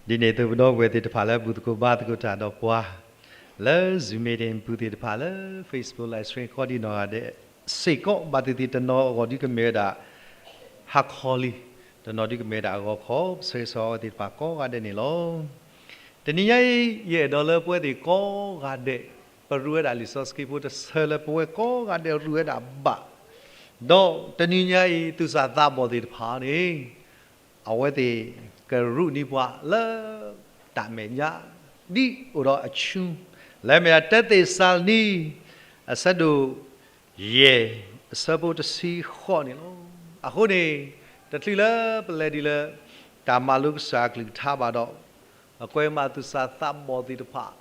ဒ်န့ၣ်အသိး ပဒီပုၢ်ဝဲၢ်သ့ၣ်တဖၣ်လၢအဘူၣ်သကိးဘါသကိးတၢ်ဒီးပှၤ လၢ Zoom meeting ပူၤသ့ၣ်တဖၣ် လၢ Facebook Live Stream ကိးဒံနီၢ်ဂၤဒဲးစ့ၢ်ကီး ဘၣ်သ့ၣ်သ့ၣ်တနီၤအဂီၢ်ဒုးကမ့ၢ်ဝဲဒၣ် ဟါခီလံ, တနီၤဒုးကမ့ၢ်ဝဲဒၣ်အဂီၤခီ, ပဆၢဂ့ၤဆၢဝါဝဲသ့ၣ်တဖၣ်ကိးဂၤဒဲးန့ၣ်လီၤ. တနံၤညါအံၤ ယအဲၣ်ဒိးလၢပဝဲသ့ၣ်ကိးဂၤဒဲး ပရူးဝဲဒၣ်လံာ်စီဆှံဖိတဆၢလၢပဝဲကိးဂၤဒဲးရူးဝဲဒၣ်ဘၣ်, ဒီးတနံၤညါအံၤ သူၣ်စၢ်သးဘီၣ်သ့ၣ်တဖၣ်န့ၣ် အဝဲသ့ၣ်ကရူးန့ၢ်ပှၤလၢ တၢ်မဲာ်ညါ ဒ်အိၣ်ဒီးအဆူ လၢမ့ၢ်ဒၣ်တၢသ့းစၤလနံ အဆၢဒိၣ်ယဲၢ် အဆၢဖိတဆံဃိးန့ၣ်လီၤ. အဃိန့ၣ် တချုးလၢပလဲၤဒ်လၢ တၢ်မၤလိကစၢ်အကလုၢ်ကထါဘၣ်ဒီး ပကွဲးမၤသူၣ်စၢ်သးဘီၣ်သ့ၣ်တဖၣ်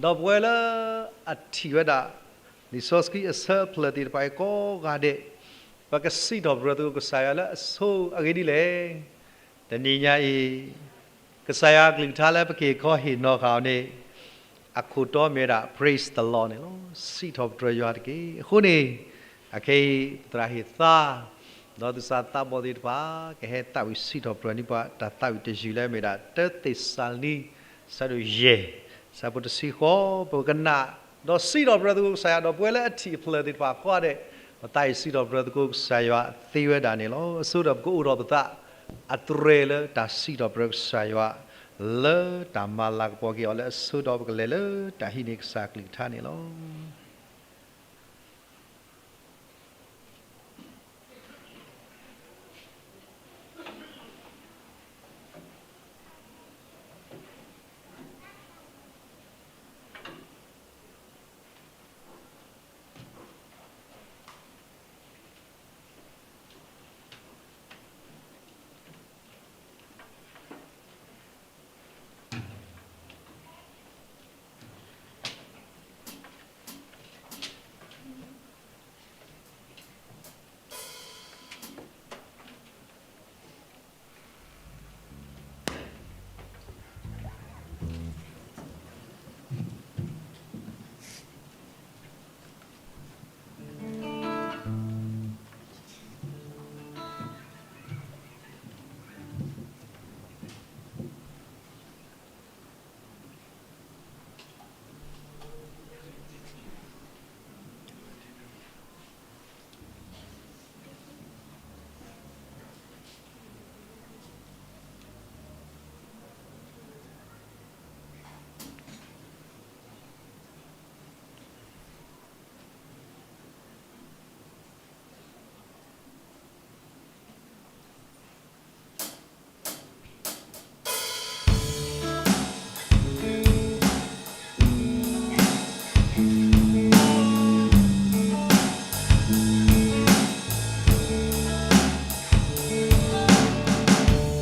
ဒီးပဝဲလၢအထံၣ်ဝဲဒၣ် လံာ်စီဆှံအဆၢအဖျၢၣ်သ့ၣ်တဖၣ်အံၤကိးဂၤဒဲး ပကစံးထီၣ်ပတြၢၤသကိးကစၢ်ယွၤလၢအဆိအဂ့ၢ်ဒ်လဲၣ်. တနံၤညါအံၤ ကစၢ်ယွၤအကလုၢ်ကထါလၢပက့ၤခီဟ့ၣ်နီၤဃာ်အီၤန့ၣ် အခိၣ်တီမ့ၢ်ဝဲဒၣ် Praise the Lord န့ၣ်လီၤ. စံးထီၣ်ပတြၢၤယွၤတက့ၢ်. အဃိန့ၣ် အခဲအံၤ ပသရၣ်ဟ့ၣ်သါ ဒီးသူၣ်စၢ်သးဘီၣ်သ့ၣ်တဖၣ် ကဟဲသးဝံၣ်စံးထီၣ်ပတြၢၤန့ၢ်ပှၤ တၢ်သးဝံၣ်တယုၢ်လၢမ့ၢ်ဒၣ် တၢသ့းစၤလနံ ဆၢဒိၣ်ယဲၢ် ဆၢဖိတဆံဃိး ပကနၣ် ဒီးစံးထီၣ်ပတြၢၤသကိးကစၢ်ယွၤ ဒီးပဝဲလၢအထံၣ်အဖျၢၣ်သ့ၣ်တဖၣ်ကိးဂၤဒဲး ပသးဝံၣ်စံးထီၣ်ပတြၢၤသကိးကစၢ်ယွၤသ့ဝဲဒၣ်န့ၣ်လီၤ. အဆိကတၢၢ် ပကအိၣ်ထီၣ်ပသး အတြဲၤလၢတၢ်စံးထီၣ်ပတြၢၤကစၢ်ယွၤ လၢတၢ်မၤလၤကပီၤက့ၤအီၤလၢအဆိဒီး ပကလဲၤလၢတၢ်ဟံးန့ၢ်ကစၢ်အကလုၢ်ကထါန့ၣ်လီၤ.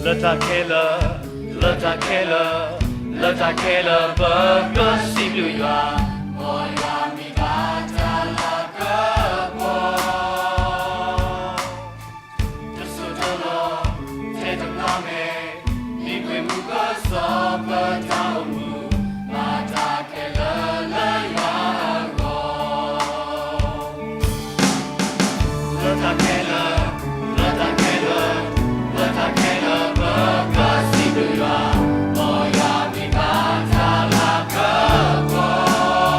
လၢတၢ်ခဲလၢာ်, လၢတၢ်ခဲလၢာ်, လၢတၢ်ခဲလၢာ် ပကစံးဘျုးယွၤ, မ်ယွၤမ့ၢ်ဘၣ်တၢ်လၤကပီၤ တစိၢ်တလီၢ် ထဲတဘျီမဲာ်, မံၤပှဲၤမူကစီၣ်ပတၢ်အိၣ်မူ, ဘၣ်တၢ်ခဲလၢာ်လၢယွၤအဂီၢ်. လၢတၢ်ခဲလၢာ်, လၢတၢ်ခဲလၢာ်, လၢတၢ်ခဲလၢာ် ပကစံးဘျုးယွၤ, မ်ယွၤမ့ၢ်ဘၣ်တၢ်လၤကပီၤ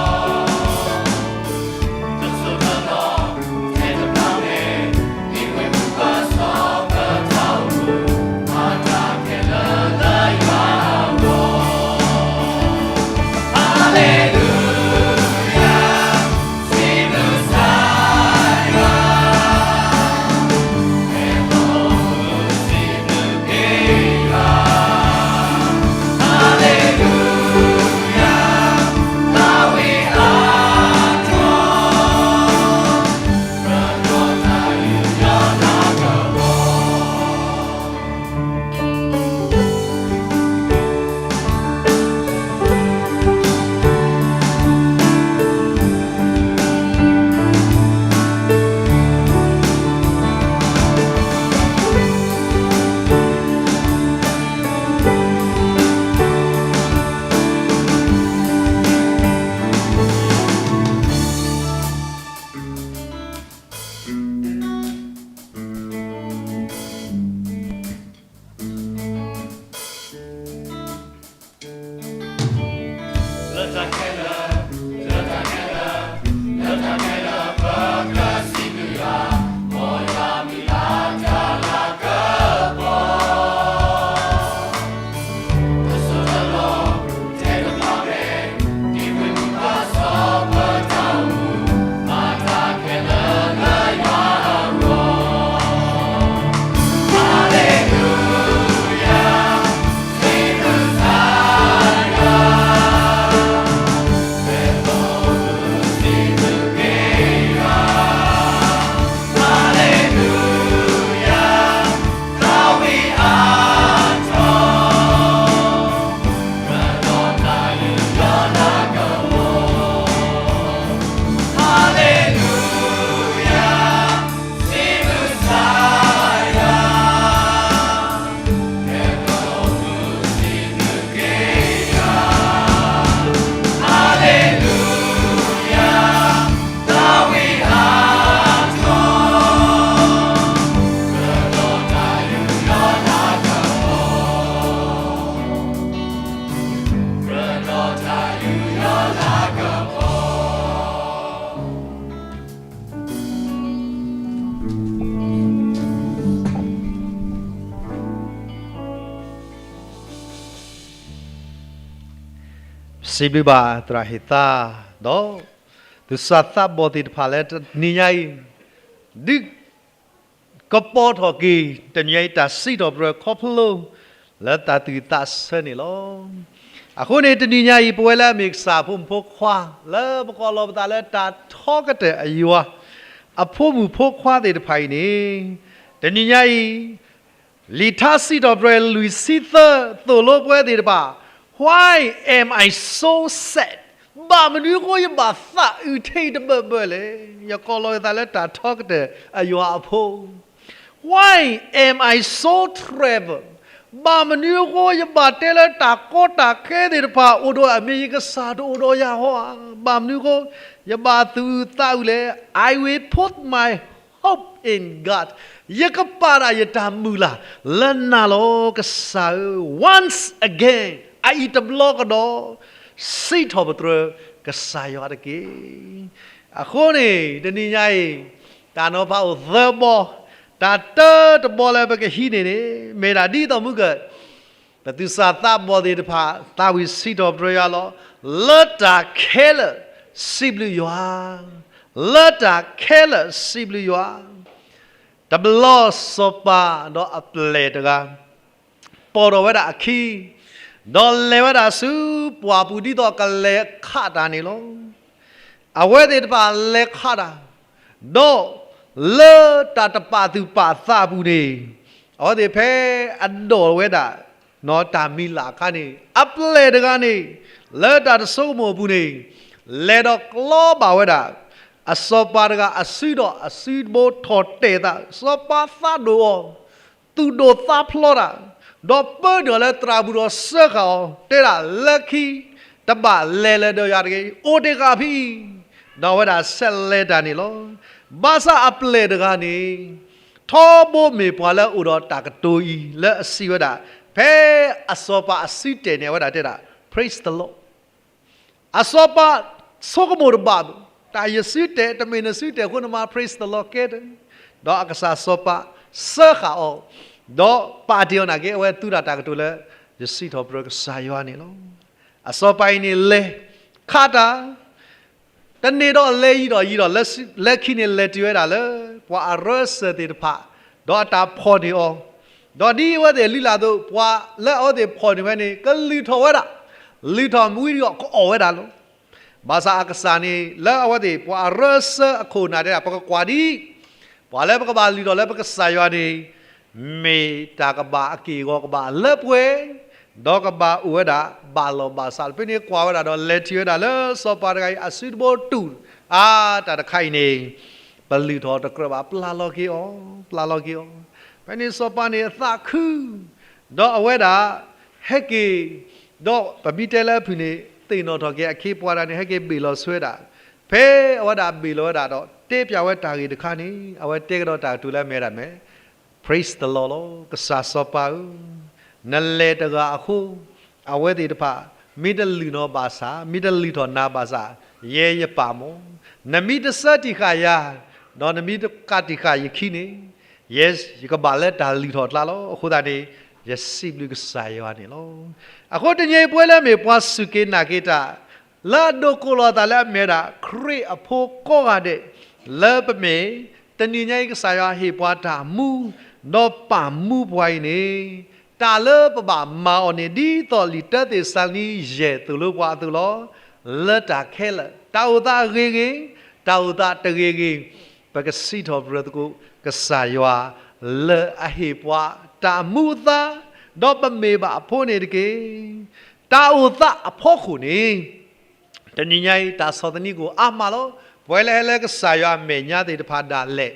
စံးဘျုးဘၣ်သရၣ်ဟ့ၣ်သါ ဒီး သူၣ်စၢ်သးဘီၣ်သ့ၣ်တဖၣ်လၢတနံၤညါအံၤ ဒုး ကပီၤထီၣ်က့ၤ တနံၤညါအံၤတၢ်စံးထီၣ်ပတြၢၤခီဖျိ လၢတၢ်သူၣ်ဝံၣ်သးဆၢန့ၣ်လီၤ. အဃိန့ၣ် တနံၤညါအံၤ ပဝဲလၢအမ့ၢ်ကစၢ်အဖိမုၣ်ဖိခွါ လၢပကိးလီၤပသးလၢတၢ်ထီကတၢၢ်အယွၤ အဖိမုၣ်ဖိခွါသ့ၣ်တဖၣ်အံၤန့ၣ် တနံၤညါအံၤ လံာ်ထါစံးထီၣ်ပတြၢၤလွံၢ်ဆံသၢ သိၣ်လိပဝဲသ့ၣ်တဖၣ်, Why am I so sad? ဘၣ်မနုၤအဃိယဘၣ်သးအုးထဲအံၤတဘၢၣ်ဘၢၣ်လဲၣ်. ယကိးလီၤယသးလၢတၢ်ထီကတၢၢ်အယွၤအဖိ Why am I so troubled? ဘၣ်မနုၤအဃိယဘၣ်တဲလၢတၢ်ကီတၢ်ခဲသ့ၣ်တဖၣ်အိၣ်ဒီးအမ့ၢ်ယကစၢ်တအိၣ်ဒီးယၤဟီဧါ. ဘၣ်မနုၤအဃိ ယဘၣ်သူၣ်အုးသးအုးလဲၣ်. I will put my hope in God. ယကပာ်ဒၣ်ယတၢ်မုၢ်လၢ်လၢနၤလီၤ ကစၢ်ဧၢ. Once again, အအံၤတဘျီကဒီး စံးထီၣ်ပတြၢၤကစၢ်ယွၤတက့ၢ်. အဃိန့ၣ် တနံၤညါအံၤ တၢ်နီၤဖးအိၣ်သၢဘီ, တၢ်တၢတဘီလၢပကဟံးန့ၢ်န့ၣ် မ့ၢ်ဒၣ်ဒ်သိးမုၢ်ကၢၢ် ပသူၣ်စၢ်သးဘီၣ်သ့ၣ်တဖၣ် သးဝံၣ်စံးထီၣ်ပတြၢၤယွၤလီၤ. လၢတၢ်ခဲလၢာ်စံးဘျုးယွၤ, လၢတၢ်ခဲလၢာ်စံးဘျုးယွၤ. တဘျီစီၤပၤဒီးအပျဲၢ်တဂၤ ပိာ်ထီၣ်ဝဲဒၣ်အခံ, ဒီးလဲၤဝဲဒၣ်ဆူပှၢ်ပူၤဒ်သိးကလဲၤခးတၢ်န့ၣ်လီၤ. အဝဲသ့ၣ်တဖၣ်လဲၤခးတၢ်, ဒီးလၢတၢ်တပာ်သူၣ်ပာ်သးအပူၤန့ၣ် အဝဲသ့ၣ်ဖဲအဒိးဝဲဒၣ် တၢ်မံၤလၢ်အခါန့ၣ် အပျဲၢ်တဂၤန့ၣ် လၢတၢ်တဆိကမိၣ်အပူၤန့ၣ် လဲၤဒီးကျီဘၣ်ဝဲဒၣ် အစီၤပၤတဂၤအစုဒီးအစုတဘိထီၣ်တဲာ်သး, စီၤပၤသးဒိၣ်အီၤ, သူၣ်ဒိၣ်သးဖျိးတၢ်, ဒီးပၢနုာ်အီၤလၢသရၣ်ပူၤဒီးစၢဃာ်အီၤ, တဲဒၣ်လၢခံ တဘၣ်လဲၤလၢၤဒီးယၤတဂ့ၤ, အိၣ်တ့ၢ်ဃာ်ဖဲအံၤ, ဒီးအဝဲဒၣ်ဆဲးလဲၤတၢ်န့ၣ်လီၤ. ဘၣ်ဆၣ်အပျဲၢ်တဂၤန့ၣ် ထီဘိမ့ၢ်ပှၤလၢအအိၣ်ဒီးတၢ်ကတိၤအံၤ လၢအစံးဝဲဒၣ်, ဖဲအစီၤပၤအစုတဲာ်န့ၣ် အဝဲဒၣ်တဲဒၣ် Praise the Lord. အစီၤပၤဆိကမိၣ်တဘၣ်ဘၣ်, တၢ်ယစုတဲာ် တမ့ၢ်နစုတဲာ်အဃိနမၤ Praise the Lord ကဲတ, ဒီးအကစၢ်စီၤပၤစၢဃာ်အီၤ, ဒီးပာ်တ့ၢ်အီၤနာ်က့ အဝဲသူတၢ်တၢ်ကတိၤလၢ ယစံးထီၣ်ပတြၢၤကစၢ်ယွၤန့ၣ်လီၤ. အစီၤပၤအံၤန့ၣ်လဲၤခးတၢ် တန့ၢ်ဒီးလဲၤယံၤဒီးယံၤဒီး လၢခံန့ၣ်လဲၤတုၤဝဲဒၣ်လၢ ပှၤအရၢစၢၤသ့ၣ်တဖၣ်, ဒီးအတၢ်ဖီၣ်န့ၢ်အီၤ, ဒီးဒ်အဝဲသ့ၣ်လုၢ်လၢ်အသိး ပှၤလၢအဝဲသ့ၣ်ဖီၣ်န့ၢ်ဝဲန့ၣ် ကလုၢ်ထီၣ်ဝဲဒၣ်, လုၢ်ထီၣ်မ့ၢ်ဝံၤဒီးကအီၣ်ဝဲဒၣ်လီၤ. ဘၣ်ဆၣ်အကစၢ်န့ၣ် လၢအဝဲသ့ၣ်ပှၤအရၢစၢၤအခိၣ်အနၢ်တဲဒၣ် ပကကွၢ်ဒ် ပှၤလၢပကဘၣ်လုၢ်ထီၣ်လၢပကစၢ်ယွၤန့ၣ် မ့ၢ်တၢ်ကဘၣ်အက့ၢ်အဂီၤကဘၣ်လၢပှဲၤ, ဒီးကဘၣ်အိၣ်ဝဲဒၣ်ဘၣ်လီၢ်ဘၣ်စးလီၤ. ဖဲန့ၣ်ကွၢ်ဝဲဒၣ်ဒီးလဲၤထံၣ်ဝဲဒၣ်လၢစီၤပၤတဂၤအံၤအစုတဘိတူၢ်, အါ တၢ်တခါအံၤန့ၣ် ပလုၢ်ထီၣ်တကြၢးဘၣ် ပျၢ်လီၤက့ၤအီၤ, ပျၢ်လီၤက့ၤအီၤ. ဖဲန့ၣ်စီၤပၤန့ၣ်အသးခု ဒီးအဝဲဒၣ် ဟဲက့ၤ, ဒီးပမ့ၢ်တဲလၢအဖုၣ်န့ၣ် သ့ၣ်နီၣ်ထီၣ်က့ၤအခ့အပှၤတဂၤန့ၣ် ဟဲက့ၤဘ့ၣ်လီၤဆှၢဝဲဒၣ်, ဖဲအဝဲဒၣ်ဘ့ၣ်လီၤဝဲဒၣ်ဒီး တဲပၠးဝဲတၢ်ဂ့ၢ်တခါန့ၣ် အဝဲတဲကဒီးတၢ်ကတိၤလၢအမ့ၢ်ဝဲဒၣ်မ့ၢ် Praise the Lord လီၤ. ကစၢ်စီၤပၤဧၢ, နလဲၤတဂၤအဃိ အဝဲသ့ၣ်တဖၣ် မ့ၢ်တလုၢ်နီၣ်ဘၣ်ဆၣ်, မ့ၢ်တလုၢ်ထီၣ်နၤဘၣ်ဆၣ်, ယဲယပာ်မီၢ်, နမ့ၢ်တဆၢတံၢ်ဃာ်ယၤ, ဒီးနမ့ၢ်တကးတံၢ်ဃာ်ယခံန့ၣ် ယဲယကဘၣ်လၢတၢ်လုၢ်ထီၣ်ကျါလီၤ. အဃိသတးန့ၣ် ယစံးဘျုးကစၢ်ယွၤန့ၣ်လီၤ. အဃိတနံၤအံၤပဝဲလၢအမ့ၢ်ပှၤစူၢ်က့ၤနာ်က့ၤတၢ် လၢအဒိးကိးလီၤအသးလၢအမ့ၢ်ဝဲဒၣ် ခရံာ်အဖိကိးဂၤဒဲး လၢပမ့ၢ် တနံၤညါအံၤကစၢ်ယွၤဟ့ၣ်ပှၤတၢ်မူ ဒီးပာ်မူပှၤအံၤန့ၣ် တၢ်လၢပဘၣ်မၤအီၤန့ၣ် ဒ်သိးလံာ်တၢသ့းစၤလနံယဲၢ်သိၣ်လိပှၤအသိးလီၤ. လၢတၢ်ခဲလၢာ် တၢ်အိၣ်သးအဂ့ၤဂ့ၤ, တၢ်အိၣ်သးတဂ့ၤဂ့ၤ, ပကစံးထီၣ်ပတြၢၤသကိးကစၢ်ယွၤ လၢအဟ့ၣ်ပှၤတၢ်မူအသး, ဒီးပမ့ၢ်ဘၣ်အဖိန့ၣ်တက့ၢ်. တၢ်အိၣ်သးအဖီခိၣ်န့ၣ် တနံၤညါအံၤ တၢ်ဆီၣ်သနံးကအိၣ်အါမးလီၤ. ပဝဲလၢဟဲလၢကစၢ်ယွၤအမဲာ်ညါသ့ၣ်တဖၣ်ဒၣ်လဲာ်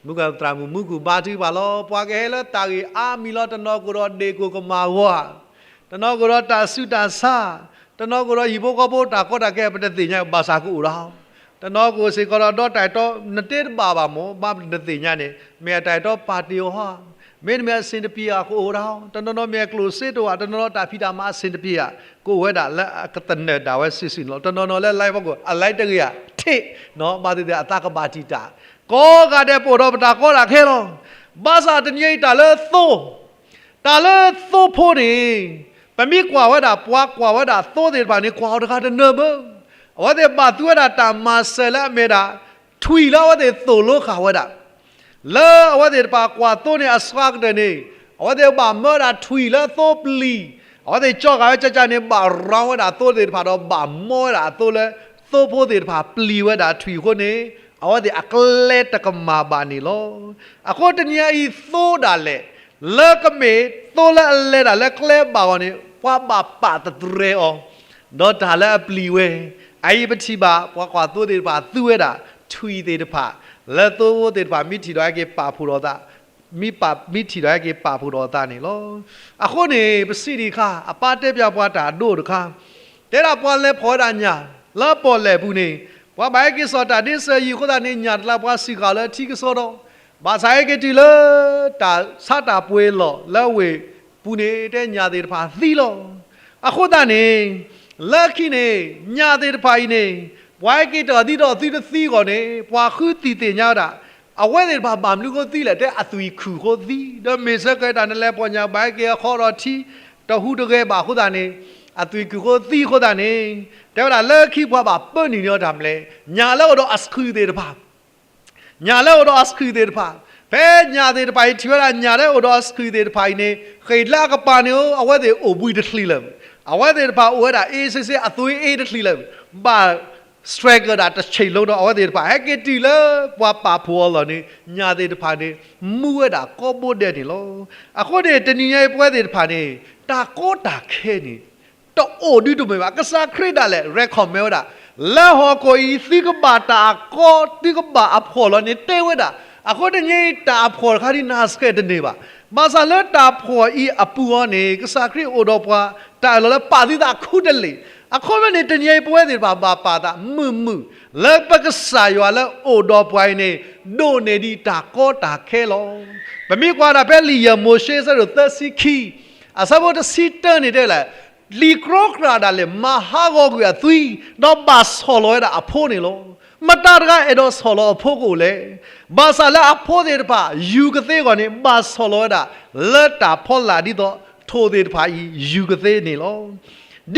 မုၢ်ကသရၣ်မုၣ်မူခိၣ်ဘါထုကဖၣ်လီၤ. ပှၤကဟဲလၢတၢ်ဂ့ၢ်အါမံၤလီၤ. တနီၤကအိၣ်ဒီးဒ့ၣ်ကိၢ်ကမၢ်ဂီၤဧါ, တနီၤကအိၣ်ဒီးတၢ်ဆူးတၢ်ဆါ, တနီၤကအိၣ်ဒီးဟံၣ်ဖိဃီဖိတၢ်ကီတၢ်ခဲ ပတသ့ၣ်ညါ ဘၣ်ဆၣ်ကအိၣ်ဒၣ် တနီၤကအိၣ်စ့ၢ်ကီးဒီးတၢ်အဲၣ်တီ နတဲတဘၣ်ဘၣ်မ့ၢ် ဘၣ်ပတသ့ၣ်ညါန့ၣ် မ့ၢ်အတၢ်အဲၣ်တီပာ်တ့ၢ်အီၤဧါ, မ့တမ့ၢ်အဆင်တပြေဧါ ကအိၣ်ဒၣ်, တနီၤနီၤမ့ၢ်အကျိၣ်စ့တအိၣ်ဧါ, တနီၤနီၤတၢ်ဖံးတၢ်မၤအဆင်တပြေဧါ, ကအိၣ်ဝဲဒၣ်လၢအကသနၢၣ်ဒၣ်ဝဲစုာ်စုာ်န့ၣ်လီၤ. တနီၤနီၤလၢ live ဖီခိၣ် အ live တဂ့ၤဧါ, ထံၣ် ဘၣ်သ့ၣ်သ့ၣ်အသးကဘၣ်တံာ်တာ်, ကိးဂၤဒဲးပအိၣ်ဒီးပတၢ်ကီတၢ်ခဲလီၤ. ဘၣ်ဆၣ်တနံၤအံၤတၢ်လၢသိ တၢ်လၢသိဖိန့ၣ် ပမ့ၢ်ကွၢ်ဝဲဒၣ် ပှၤကွၢ်ဝဲဒၣ်သိသ့ၣ်တဖၣ်န့ၣ် ကွၢ်အီၤတဂၤတနၢၤဘၣ်. အဝဲသ့ၣ်ဘၣ်သူဝဲဒၣ်တၢ်မၤစၢၤလၢအမ့ၢ်ဒၣ် ထွံၣ်လၢအဝဲသ့ၣ်သိၣ်လိဃာ်ဝဲဒၣ် လၢအဝဲသ့ၣ်တဖၣ်ကွၢ်သိန့ၣ်အစှၤကတၢၢ်န့ၣ် အဝဲသ့ၣ်ဘၣ်မၢဝဲဒၣ်ထွံၣ်လၢသိပျံၤ, အဝဲသ့ၣ်ကၠီဂာ်ဝဲကၠၢ်ကၠၢ်န့ၣ် ဘၣ်ရီဝဲဒၣ်သိသ့ၣ်တဖၣ်ဒီး ဘၣ်မီဝဲဒၣ်အသိလၢ သိဖိသ့ၣ်တဖၣ်ပျံၤဝဲဒၣ်ထွံၣ်အဃိန့ၣ် အဝဲသ့ၣ်အကျဲတကမၣ်ဘၣ်န့ၣ်လီၤ. အဃိတနံၤအံၤသိဒၣ်လဲာ် လၢကမ့ၢ်သိလၢအလဲၤတၢ်လၢကျဲဘၣ်အဂီၢ်န့ၣ် ပှၤဘၣ်ပာ်သတြဲၤအီၤ ဒီးတၢ်လၢအပျံၤဝဲ, အအံၤပထံၣ်ဘၣ် ပှၤကွၢ်သိသ့ၣ်တဖၣ် သူဝဲဒၣ် ထွံၣ်သ့ၣ်တဖၣ် လၢသိဖိသ့ၣ်တဖၣ်မ့ၢ်ထံၣ်ဒီးဟဲက့ၤပာ်ဖှိၣ်ဒီးအသး, မ့ၢ်ပာ်, မ့ၢ်ထံၣ်ဒီးဟဲက့ၤပာ်ဖှိၣ်ဒီးအသးန့ၣ်လီၤ. အဃိန့ၣ် ပစံးဒံးအခါ အပၢ်တဲပၠးပှၤတၢ်အဒိၣ်တခါ, တဲဒၣ်ပှၤလဲၤဖီၣ်ဝဲဒၣ်ညၣ် လၢပီၣ်လဲၣ်ပူၤန့ၣ်, ပှၤဘၣ်ဟဲက့ၤစိာ်တၢ်ဒ့စၢၤယံၤအဃိသတးန့ၣ် ညၣ်တလးပှၤစံၣ်ဃာ်လၢထံကစီဒီး, ဘၣ်ဆၣ်ဟဲက့ၤတုၤလၢ တၢ်ဆါတၢ်ပှ့ၤလီၢ်လၢဝ့ၢ်ပူၤန့ၣ် တဲညၣ်သ့ၣ်တဖၣ်သံလီၤ. အဃိသတးန့ၣ် လၢခံန့ၣ် ညၣ်သ့ၣ်တဖၣ်အံၤန့ၣ် ပှၤဟဲက့ၤတၢ်သံဒီးသုတသံအဂီၢ်န့ၣ် ပှၤဃုသံၣ်သ့ၣ်ညါဝဲဒၣ် အဝဲသ့ၣ်တဖၣ်ဘၣ်မနုၤအဃိသံလဲၣ်, တဲအသွံၣ်ခုၣ်အဃိသံ, ဒီးမ့ၢ်ဆၢကဲၤတၢ်နလဲၤဖီၣ်ညၣ်ဘၣ်ဟဲက့ၤအခီဒီးထံ တဟူးတဂဲၤဘၣ်အဃိသတးန့ၣ် အသွံၣ်ခုၣ်အဃိသံအဃိသတးန့ၣ် တဲဝဲဒၣ်လၢခံပှၤဘၣ်ပၢနုာ်န့ၢ်အီၤတၢ်မနုၤလဲၣ်, ညၣ်လၢအိၣ်ဒီးအဆှုၣ်သ့ၣ်တဖၣ် ညၣ်လၢအိၣ်ဒီးအဆှုၣ်သ့ၣ်တဖၣ်, ဖဲညၣ်သ့ၣ်တဖၣ်အံၤထံၣ်ဝဲဒၣ်ညၣ်လၢအိၣ်ဒီးအဆှုၣ်သ့ၣ်တဖၣ်အံၤန့ၣ် ဃ့ၢ်လၢအကပၤန့ၣ်ဧိၤ အဝဲသ့ၣ်အိၣ်ဘှံးတချံးလၢၤ, အဝဲသ့ၣ်တဖၣ်အိၣ်ဝဲဒၣ်အ့စ့စ့ အသွံၣ်အ့တချံးလၢၤ, ဘၣ် struggle ဒၣ်တဆံးလိၤဒီးအဝဲသ့ၣ်တဖၣ် ဟဲက့ၤတုၤလၢပှၤပာ်ဖှိၣ်အီၤလီၢ်န့ၣ် ညၣ်သ့ၣ်တဖၣ်န့ၣ် မူဝဲဒၣ်ကိးဘိဒဲးန့ၣ်လီၤ. အဃိန့ၣ် တနံၤညါအံၤပဝဲသ့ၣ်တဖၣ်န့ၣ် တၢ်ကီတၢ်ခဲန့ၣ် တအိၣ်ဒုးတမုာ်ဘၣ်. ကစၢ်ခရံာ်ဒၣ်လဲာ် recommend ဝဲဒၣ် လၢဟီၣ်ခိၣ်အံၤ သုကဘၣ်တၢ်အကီ သုကဘၣ်အဖှီၣ်လီၤန့ၣ် တဲဝဲဒၣ်. အဃိတနံၤအံၤ တၢ်အဖှီၣ်တခါဒ်နၢ်စဲးတန့ၢ်ဘၣ်. ဘၣ်ဆၣ်လၢတၢ်ဖှီၣ်အံၤအပူၤအီၤန့ၣ် ကစၢ်ခရံာ်အိၣ်ဒီးပှၤ တၢ်အၢၣ်လီၤလၢပာ်သုသးခူတလ့ၢ်. အဃိန့ၣ် တနံၤအံၤပဝဲသ့ၣ်တဖၣ်ဘၣ်ပာ်သးမုာ်မုာ် လၢပကစၢ်ယွၤလၢအိၣ်ဒီးပှၤအံၤန့ၣ် ဒိၣ်န့ၢ်ဒံးတၢ်ကီတၢ်ခဲလီၤ. ပမ့ၢ်ကွၢ်ဒၣ်ဖဲလံာ်ယဲၢ်မိၤၡ့အဆၢဒိၣ်သၢဆံခံ အဆၢဖိတဆံတၢန့ၣ်တဲလဲၣ်, လံာ်ကြီကြၢ်ဒၣ်လဲာ် မၤဟးဂီၤကွံာ်အသွံ ဒီးဘၣ်ဆီၣ်လီၤဝဲဒၣ်အဖိန့ၣ်လီၤ. မတၤတဂၤအဲၣ်ဒိးဆီၣ်လီၤအဖိကအိၣ်လဲၣ်. ဘၣ်ဆၣ်လၢအဖိသ့ၣ်တဖၣ် ယူၤကသ့အဂီၢ်န့ၣ် ဘၣ်ဆီၣ်လီၤဝဲဒၣ် လၢတၢ်ဖီလာ်ဒ်သိး ထိၣ်သ့ၣ်တဖၣ်အံၤ ယူၤကသ့န့ၣ်လီၤ.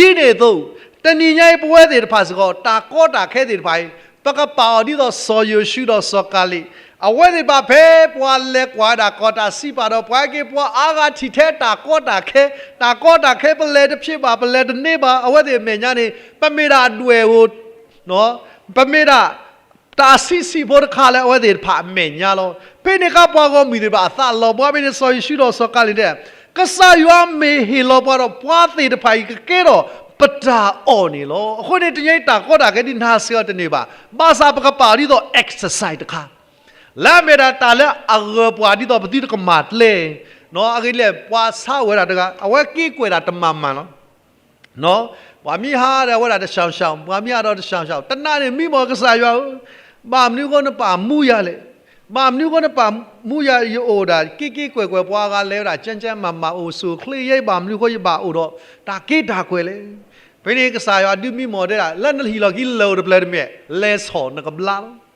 ဒ်န့ၣ်အသိး တနံၤညါအံၤပဝဲသ့ၣ်တဖၣ်စ့ၢ်ကီး တၢ်ကီတၢ်ခဲသ့ၣ်တဖၣ်အံၤ ပကပာ်အီၤဒ်သိးစီၤယိၤၡူဒီးစီၤကၤလံး, အဝဲသ့ၣ်တဖၣ်ဖဲပှၤလဲၤကွၢ်ဝဲဒၣ်ကီၢ်တၢ်စံးပာ်ဒီး ပှၤဟဲက့ၤပှၤအါဂၤထံၣ်ထဲတၢ်ကီတၢ်ခဲ, တၢ်ကီတၢ်ခဲပလဲၤတဖျ့ဘၣ် ပလဲၤတန့ၢ်ဘၣ် အဝဲသ့ၣ်အမဲာ်ညါန့ၣ် ပမ့ၢ်ဒၣ်အဒွဲၣ်ဧိၤ ပမ့ၢ်ဒၣ် တၢ်ဆံးဆံးဖိတခါလၢအဝဲသ့ၣ်တဖၣ်အမဲာ်ညါလီၤ. ဖဲန့ၣ်အခါပှၤဂီၢ်မုၢ်သ့ၣ်တဖၣ်အသးလီၤဘှါဖဲန့ၣ် စီၤယိၤၡူဒီးစီၤကၤလံးတဲ, ကစၢ်ယွၤမ့ၢ်ဟ့ၣ်လီၤပှၤဒီးပှၤသ့ၣ်တဖၣ်အံၤကကဲထီၣ်ပတၢ်အီၣ်န့ၣ်လီၤ. အဃိန့ၣ် တနံၤအံၤတၢ်ကီတၢ်ခဲဒ်နၢ်စဲးအီၤတန့ၢ်ဘၣ်. ဘၣ်ဆၣ်ပကပာ်အီၤဒ်သိး exercise တခါ လၢအမ့ၢ်ဒၣ်တၢ်လၢအဂၢၢ်ပှၤဒ်သိးပသုတကမၤကျဲ, အဂ့ၢ်လဲၣ် ပှၤဆါအိၣ်ဝဲဒၣ်တဂၤ အဝဲက့ၤကွဲးဒၣ်တမၤမၤလီၤ. ပှၤမံဟးဒီးဝဲဒၣ်တၡၤၡၤ, ပှၤမံဟးဒီးတၡၤၡၤ, တနၤန့ၣ်မံမီၢ်ကစၢ်ယွၤဧၢ, ဘၣ်မနုၤအဃိနပာ်မူယၤလဲၣ်. ဘၣ်မနုၤအဃိနပာ်မူယၤ ယအိၣ်ဒၣ်က့ၤက့ၤကွဲးကွဲး ပှၤဂၤလဲၤဝဲဒၣ်ကၠဲကၠဲမၤမၤအိၣ်ဆူၣ်အိၣ်ချ့ ယဲဘၣ်မနုၤအဃိယဘၣ်အိၣ်ဒီးတၢ်က့တၢ်ကွဲးလဲၣ်. ဖဲန့ၣ်ကစၢ်ယွၤဒုးမံမီၢ်တဲဒၣ် လၢနဟံၣ်လီၢ်ခံလၢၢ်အိၣ်တဖျၢၣ်တမ့ၢ် လဲၤဆီၣ်နကဘျါလီၤ.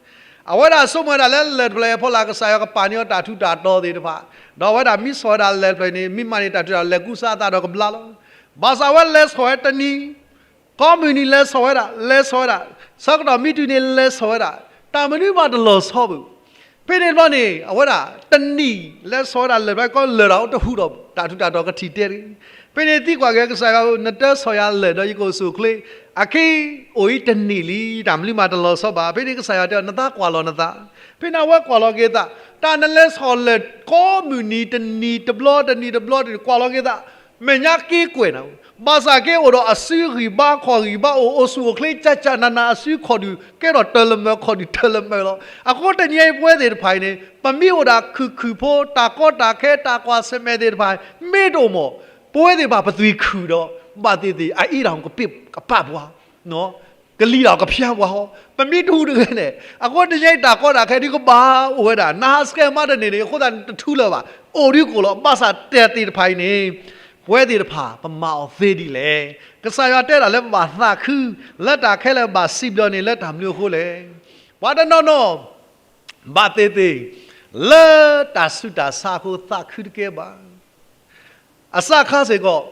အဝဲဒၣ်ဆိကမိၣ်ဝဲဒၣ်လၢလၢၢ်တဖျၢၣ်အဖီလာ် ကစၢ်ယွၤကပာ်န့ၢ်အီၤတၢ်ထူးတၢ်တီၤသ့ၣ်တဖၣ်, ဒီးအဝဲဒၣ်မ့ၢ်ဆီၣ်ဝဲဒၣ်လၢၢ်တဖျၢၣ်န့ၣ် မ့ၢ်မၤန့ၢ်တၢ်ထူးတၢ်တီၤ လဲၤကူစါအသးဒီးကဘျါလီၤ. ဘၣ်ဆၣ်အဝဲလဲၤဆီၣ်ဝဲတနံၤ, ကိးမုၢ်နံၤလဲၤဆီၣ်ဝဲဒၣ် လဲၤဆီၣ်ဝဲဒၣ်, ဆၢကတီၢ်မံတုၤန့ၣ်လဲၤဆီၣ်ဝဲဒၣ်, တၢ်မနုၤမးတလီၤဆီဘၣ်. ဖဲန့ၣ်တဘျီန့ၣ် အဝဲဒၣ်တနံၤလဲၤဆီၣ်ဝဲဒၣ်လၢၢ်တဖျၢၣ် ကိးလၢၢ်ဒီးတဟူးဒီး တၢ်ထူးတၢ်တီၤကထံၣ်တဲတဂ့ၤ. ဖဲန့ၣ်သံကွၢ်က့ၤကစၢ်ယွၤ နတၢ်ဆီၣ်ယၤလၢၢ်ဒီးယကအိၣ်ဆူၣ်အိၣ်ချ့, အခဲအံၤအိၣ်အံၤတနံၤလံ တၢ်မနုၤမးတလီၤဆီဘၣ်. ဖဲန့ၣ်ကစၢ်ယွၤတဲအီၤ နသးကွၢ်လီၤနသး. ဖဲန့ၣ်အဝဲကွၢ်လီၤက့ၤသး, တၢ်နလဲၤဆီၣ်လၢၢ်ကိးမုၢ်နံၤ တနံၤတဘျီ တနံၤတဘျီ တကွၢ်လီၤက့ၤသး မဲာ်ညါက့ကွဲးနၤ, ဘၣ်ဆၣ်က့အိၣ်ဒီးအစုဂံၢ်ဘါခီၣ်ဂံၢ်ဘါ အိၣ်အိၣ်ဆူၣ်အိၣ်ချ့ ကၠၢ်ကၠၢ်နးနး အစုခီၣ်ဒုၣ်ကဲထီၣ်တၢ်လၢမၢ် ခီၣ်ဒုၣ်တၢ်လၢမၢ်လီၤ. အဃိတနံၤအံၤပဝဲသ့ၣ်တဖၣ်အံၤန့ၣ် ပမ့ၢ်အိၣ်ဒၣ်ခုၣ်ခုၣ်ဖိ တၢ်ကီတၢ်ခဲ တၢ်ကွၢ်ဆၢၣ်မဲာ်သ့ၣ်တဖၣ် မ့ၢ်တအိၣ်မး ပဝဲသ့ၣ်တဖၣ်ပသွံၣ်ခုၣ်ဒီး ဘၣ်သ့ၣ်သ့ၣ် အအ့ၣ်တၢ်ကပ့ၢ်ကပာ်ပှၤ ကလံၤတၢ်ကဖၠါပှၤဟီ, ပမ့ၢ်တဟူးတဂ့ၤန့ၣ် အဃိတနံၤအံၤတၢ်ကီတၢ်ခဲဒုးကဘၣ်အိၣ်ဝဲဒၣ် နဟးဆှဲးမးတန့ၢ်န့ၣ် အဃိသတးန့ၣ်တထူလၢၤဘၣ်, အိၣ်ဒုးကိၣ်လီၤ. ဘၣ်ဆၣ်တၢ်သ့ၣ်တဖၣ်အံၤန့ၣ် ပဝဲသ့ၣ်တဖၣ်ပမၤအီၤသ့ဒ်လဲၣ်. ကစၢ်ယွၤတဲဒၣ်လၢပဘၣ်သးခု လၢတၢ်ခဲလၢာ်ဘၣ်စံးဘျုးန့ၣ် လၢတၢ်မနုၤအဃိလဲၣ်. ပှၤတနီၤနီၤ ဘၣ်သ့ၣ်သ့ၣ် လၢတၢ်ဆူးတၢ်ဆါအဃိသးခုတကဲဘၣ်. အစးခါစ့ၢ်ကီး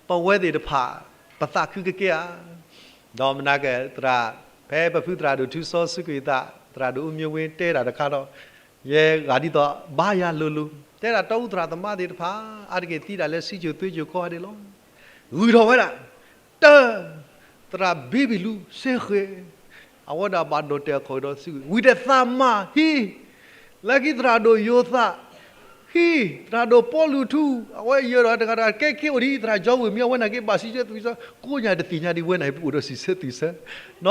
ပဝဲသ့ၣ်တဖၣ် ပသးခုကကဲဧါ. ဒီးမနၤကဲ သရၣ်, ဖဲပဖုသရၣ်ဒိၣ်ထူစီဆှံကွံာ်အသး သရၣ်ဒိၣ်အူမံဝ့တဲတၢ်တခါဒီး ယဲဂၤဒ်သိးဘါယွၤလိၤလိၤ တဲဒၣ်တီအူသရၣ်သမါသ့ၣ်တဖၣ် အါတက့ၢ်သံတၢ်လၢစံကၠိၤသွ့ကၠိၤကီၢ်ဒဲးလီၤ. ဂုၢ်ထီၣ်ဝဲဒၣ် တၢ် သရၣ်ဘ့ဘံၣ်လူၤစ့ဃဲၤ အဝဲဒၣ်ဘၣ်ဒိးတဲာ်အခီၣ်က့ၤဒီးသုး ဝံၤတဲသးမၤဟံး လၢခံသရၣ်ဒိၣ်ယိၤသး ဟံး သရၣ်ဒိၣ်ပီလူးထူ အဝဲယၢၤဒီးတဂၤတဂၤ ကဲက့ၤအိၣ်ဒ် သရၣ်ကၠီဝ့ၢ်မံ အဝဲန့ၣ်က့ၤဘၣ်စံးဆၢသူၣ်ဆၢ ကိးညါတသ့ၣ်ညါဒ်ဝဲန့ၣ် ပအိၣ်ဒီးစံးဆၢသူၣ်ဆၢ.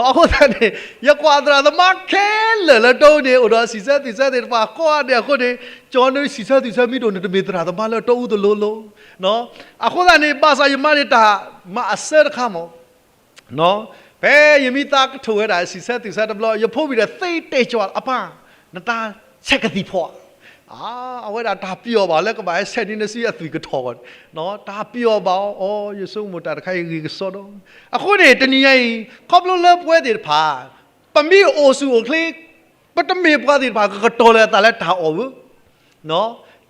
အဃိသတးန့ၣ် ယကွၢ်သရၣ်သမါခဲလၢာ်လၢတီအူန့ၣ် အိၣ်ဒီးစံးဆၢသူၣ်ဆၢသ့ၣ်တဖၣ် ကိးဂၤဒဲးအဃိန့ၣ် ကၠီနစံးဆၢသူၣ်ဆၢမံၤဒိၣ်န့ၣ် တမ့ၢ်သရၣ်သမါလၢတီအူတလိၤလိၤ. အဃိသတးန့ၣ် ဘၣ်ဆၣ်ယမၤန့ၢ်တၢ်မၤအဆၢတခါမး ဖဲယမ့ၢ်သးကထိၣ်ဝဲဒၣ် စံးဆၢသူၣ်ဆၢတဘျီ ယဖိဝံၤဒီးသ့တဲာ်ကၠီၤ အပၢ် နတၢ်ဆဲးကသံၣ်ဖီဧါ. အဝဲဒၣ်တၢ်ပျီၣ်ဘၣ်လၢကဘၣ်ဟဲဆဲးန့ၢ်နစုအသွံၣ်ကထီၣ်ဂီၢ်န့ၣ် တၢ်ပျီၣ်ဘၣ်အီၤ ယဆိကမိၣ်တၢ်တခါအံၤဂ့ၤကစီဒီး အဃိန့ၣ် တနံၤညါအံၤ ခီဖျိလၢပဝဲသ့ၣ်တဖၣ် ပမ့ၢ်အိၣ်ဆူၣ်အိၣ်ချ့ ပတမ့ၢ်ပှၤသ့ၣ်တဖၣ်ကကတီၤလၢအသးလၢတၢ်အီၣ်ဘၣ်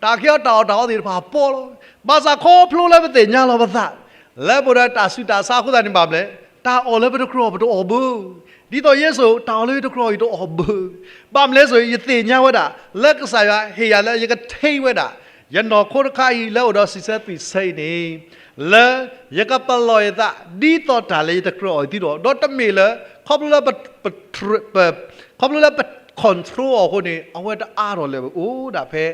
တၢ်ကဲထီၣ်တၢ်အီၣ်တၢ်အီသ့ၣ်တဖၣ်ပီလီၤ. ဘၣ်ဆၣ်ခီဖျိလၢပသ့ၣ်ညါလီၤပသး လၢပအိၣ်ဒီးတၢ်ဆူးတၢ်ဆါအဃိသတးန့ၣ်ဘၣ်မလဲၣ် တၢ်အီၣ်လၢပတကြၢးအီၣ်ပတအီၣ်ဘၣ်. ဒ်သိးယဲစိာ် တၢ်အီၣ်လၢယတကြၢးအီၣ်ယတအီၣ်ဘၣ်. ဘၣ်မလဲၣ်စိ ယသ့ၣ်ညါဝဲဒၣ် လၢကစၢ်ယွၤဟ့ၣ်ယၤလၢယကထံၣ်ဝဲဒၣ် ယနီၢ်ခိတခါအံၤလၢအိၣ်ဒီးစံးဆၢသွံၣ်ဆၢအံၤန့ၣ် လၢယကပလီၢ်ယသး ဒ်သိးတၢ်လၢယတကြၢးအီၣ်သုတအီၣ် ဒီးတမ့ၢ်လၢ ခီဖျိလၢပ ခီဖျိလၢပ control အီၤအဃိန့ၣ် အဝဲတအါထီၣ်လၢၤဘၣ်အိၣ်ဒၣ်ဖဲ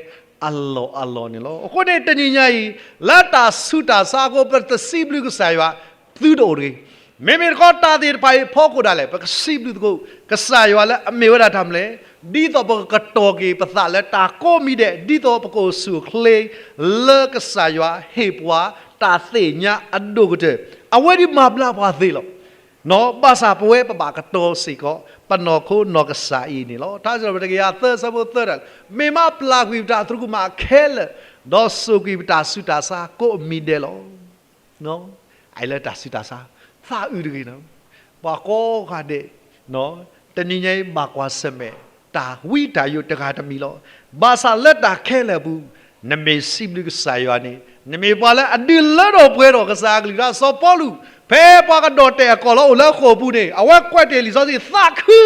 အလီၢ်အလီၢ်န့ၣ်လီၤ. အဃိန့ၣ် တနံၤညါအံၤ လၢတၢ်ဆူးတၢ်ဆါအဃိ ပတစံးဘျုးကစၢ်ယွၤ သုတအိၣ်တဂ့ၤ. မ့မ့ၢ်တခီတၢ်သ့ၣ်တဖၣ်အံၤအဖီခိၣ်ဒၣ်လဲာ် ပကစံးဘျုးသကိး ကစၢ်ယွၤလၢအမ့ၢ်ဝဲဒၣ်တၢ်မနုၤလဲၣ် ဒ်သိးပကကတီၤက့ၤပသးလၢတၢ်ကိးမံၤဒဲး ဒ်သိးပကအိၣ်ဆူၣ်အိၣ်ချ့ လၢကစၢ်ယွၤဟ့ၣ်ပှၤတၢ်သ့ၣ်ညါအဒိၣ်ကတၢၢ် အဝဲဒၣ်မၤဘျါပှၤသ့လီၤ. ဘၣ်ဆၣ်ပဝဲပဘၣ်ကတီၤစ့ၢ်ကီး ပနီၢ်ခိနီၢ်ကစၢ်အံၤန့ၣ်လီၤ. ထါစံးထီၣ်ပတြၢၤတကယၤသၢဆၢဖိသၢဒၣ် မ့ၢ်မးပျၢ်ကွံာ်ပတၢ်သရူးကမၣ်ခဲလၢာ် ဒီးစိာ်ကွံာ်ပတၢ်ဆူးတၢ်ဆါကိးမံၤဒဲးလီၤ. အအံၤလၢတၢ်ဆူးတၢ်ဆါ သးအုးတဂ့ၤန့ၣ် ပှၤကိးဂၤဒဲး တနံၤညါအံၤဘၣ်ကွၢ်ဆၢၣ်မဲာ် တၢ်ဝံတၢ်ယိးတဂၤတမံၤလီၤ. ဘၣ်ဆၣ်လၢတၢ်ခဲလၢာ်အပူၤ နမ့ၢ်စံးဘျုးကစၢ်ယွၤန့ၣ် နမ့ၢ်ပှၤလၢအဒုးလၢထီၣ်ပှဲၤထီၣ်ကစၢ်အကလုၢ်ကထါ စီၤပီလူး ဖဲပှၤကဒီၣ်တဲာ်အကီၢ်လၢအိၣ်လၢဃိာ်ပူၤန့ၣ် အဝဲကွဲးတ့ၢ်လံာ်စီဆှံ သးခု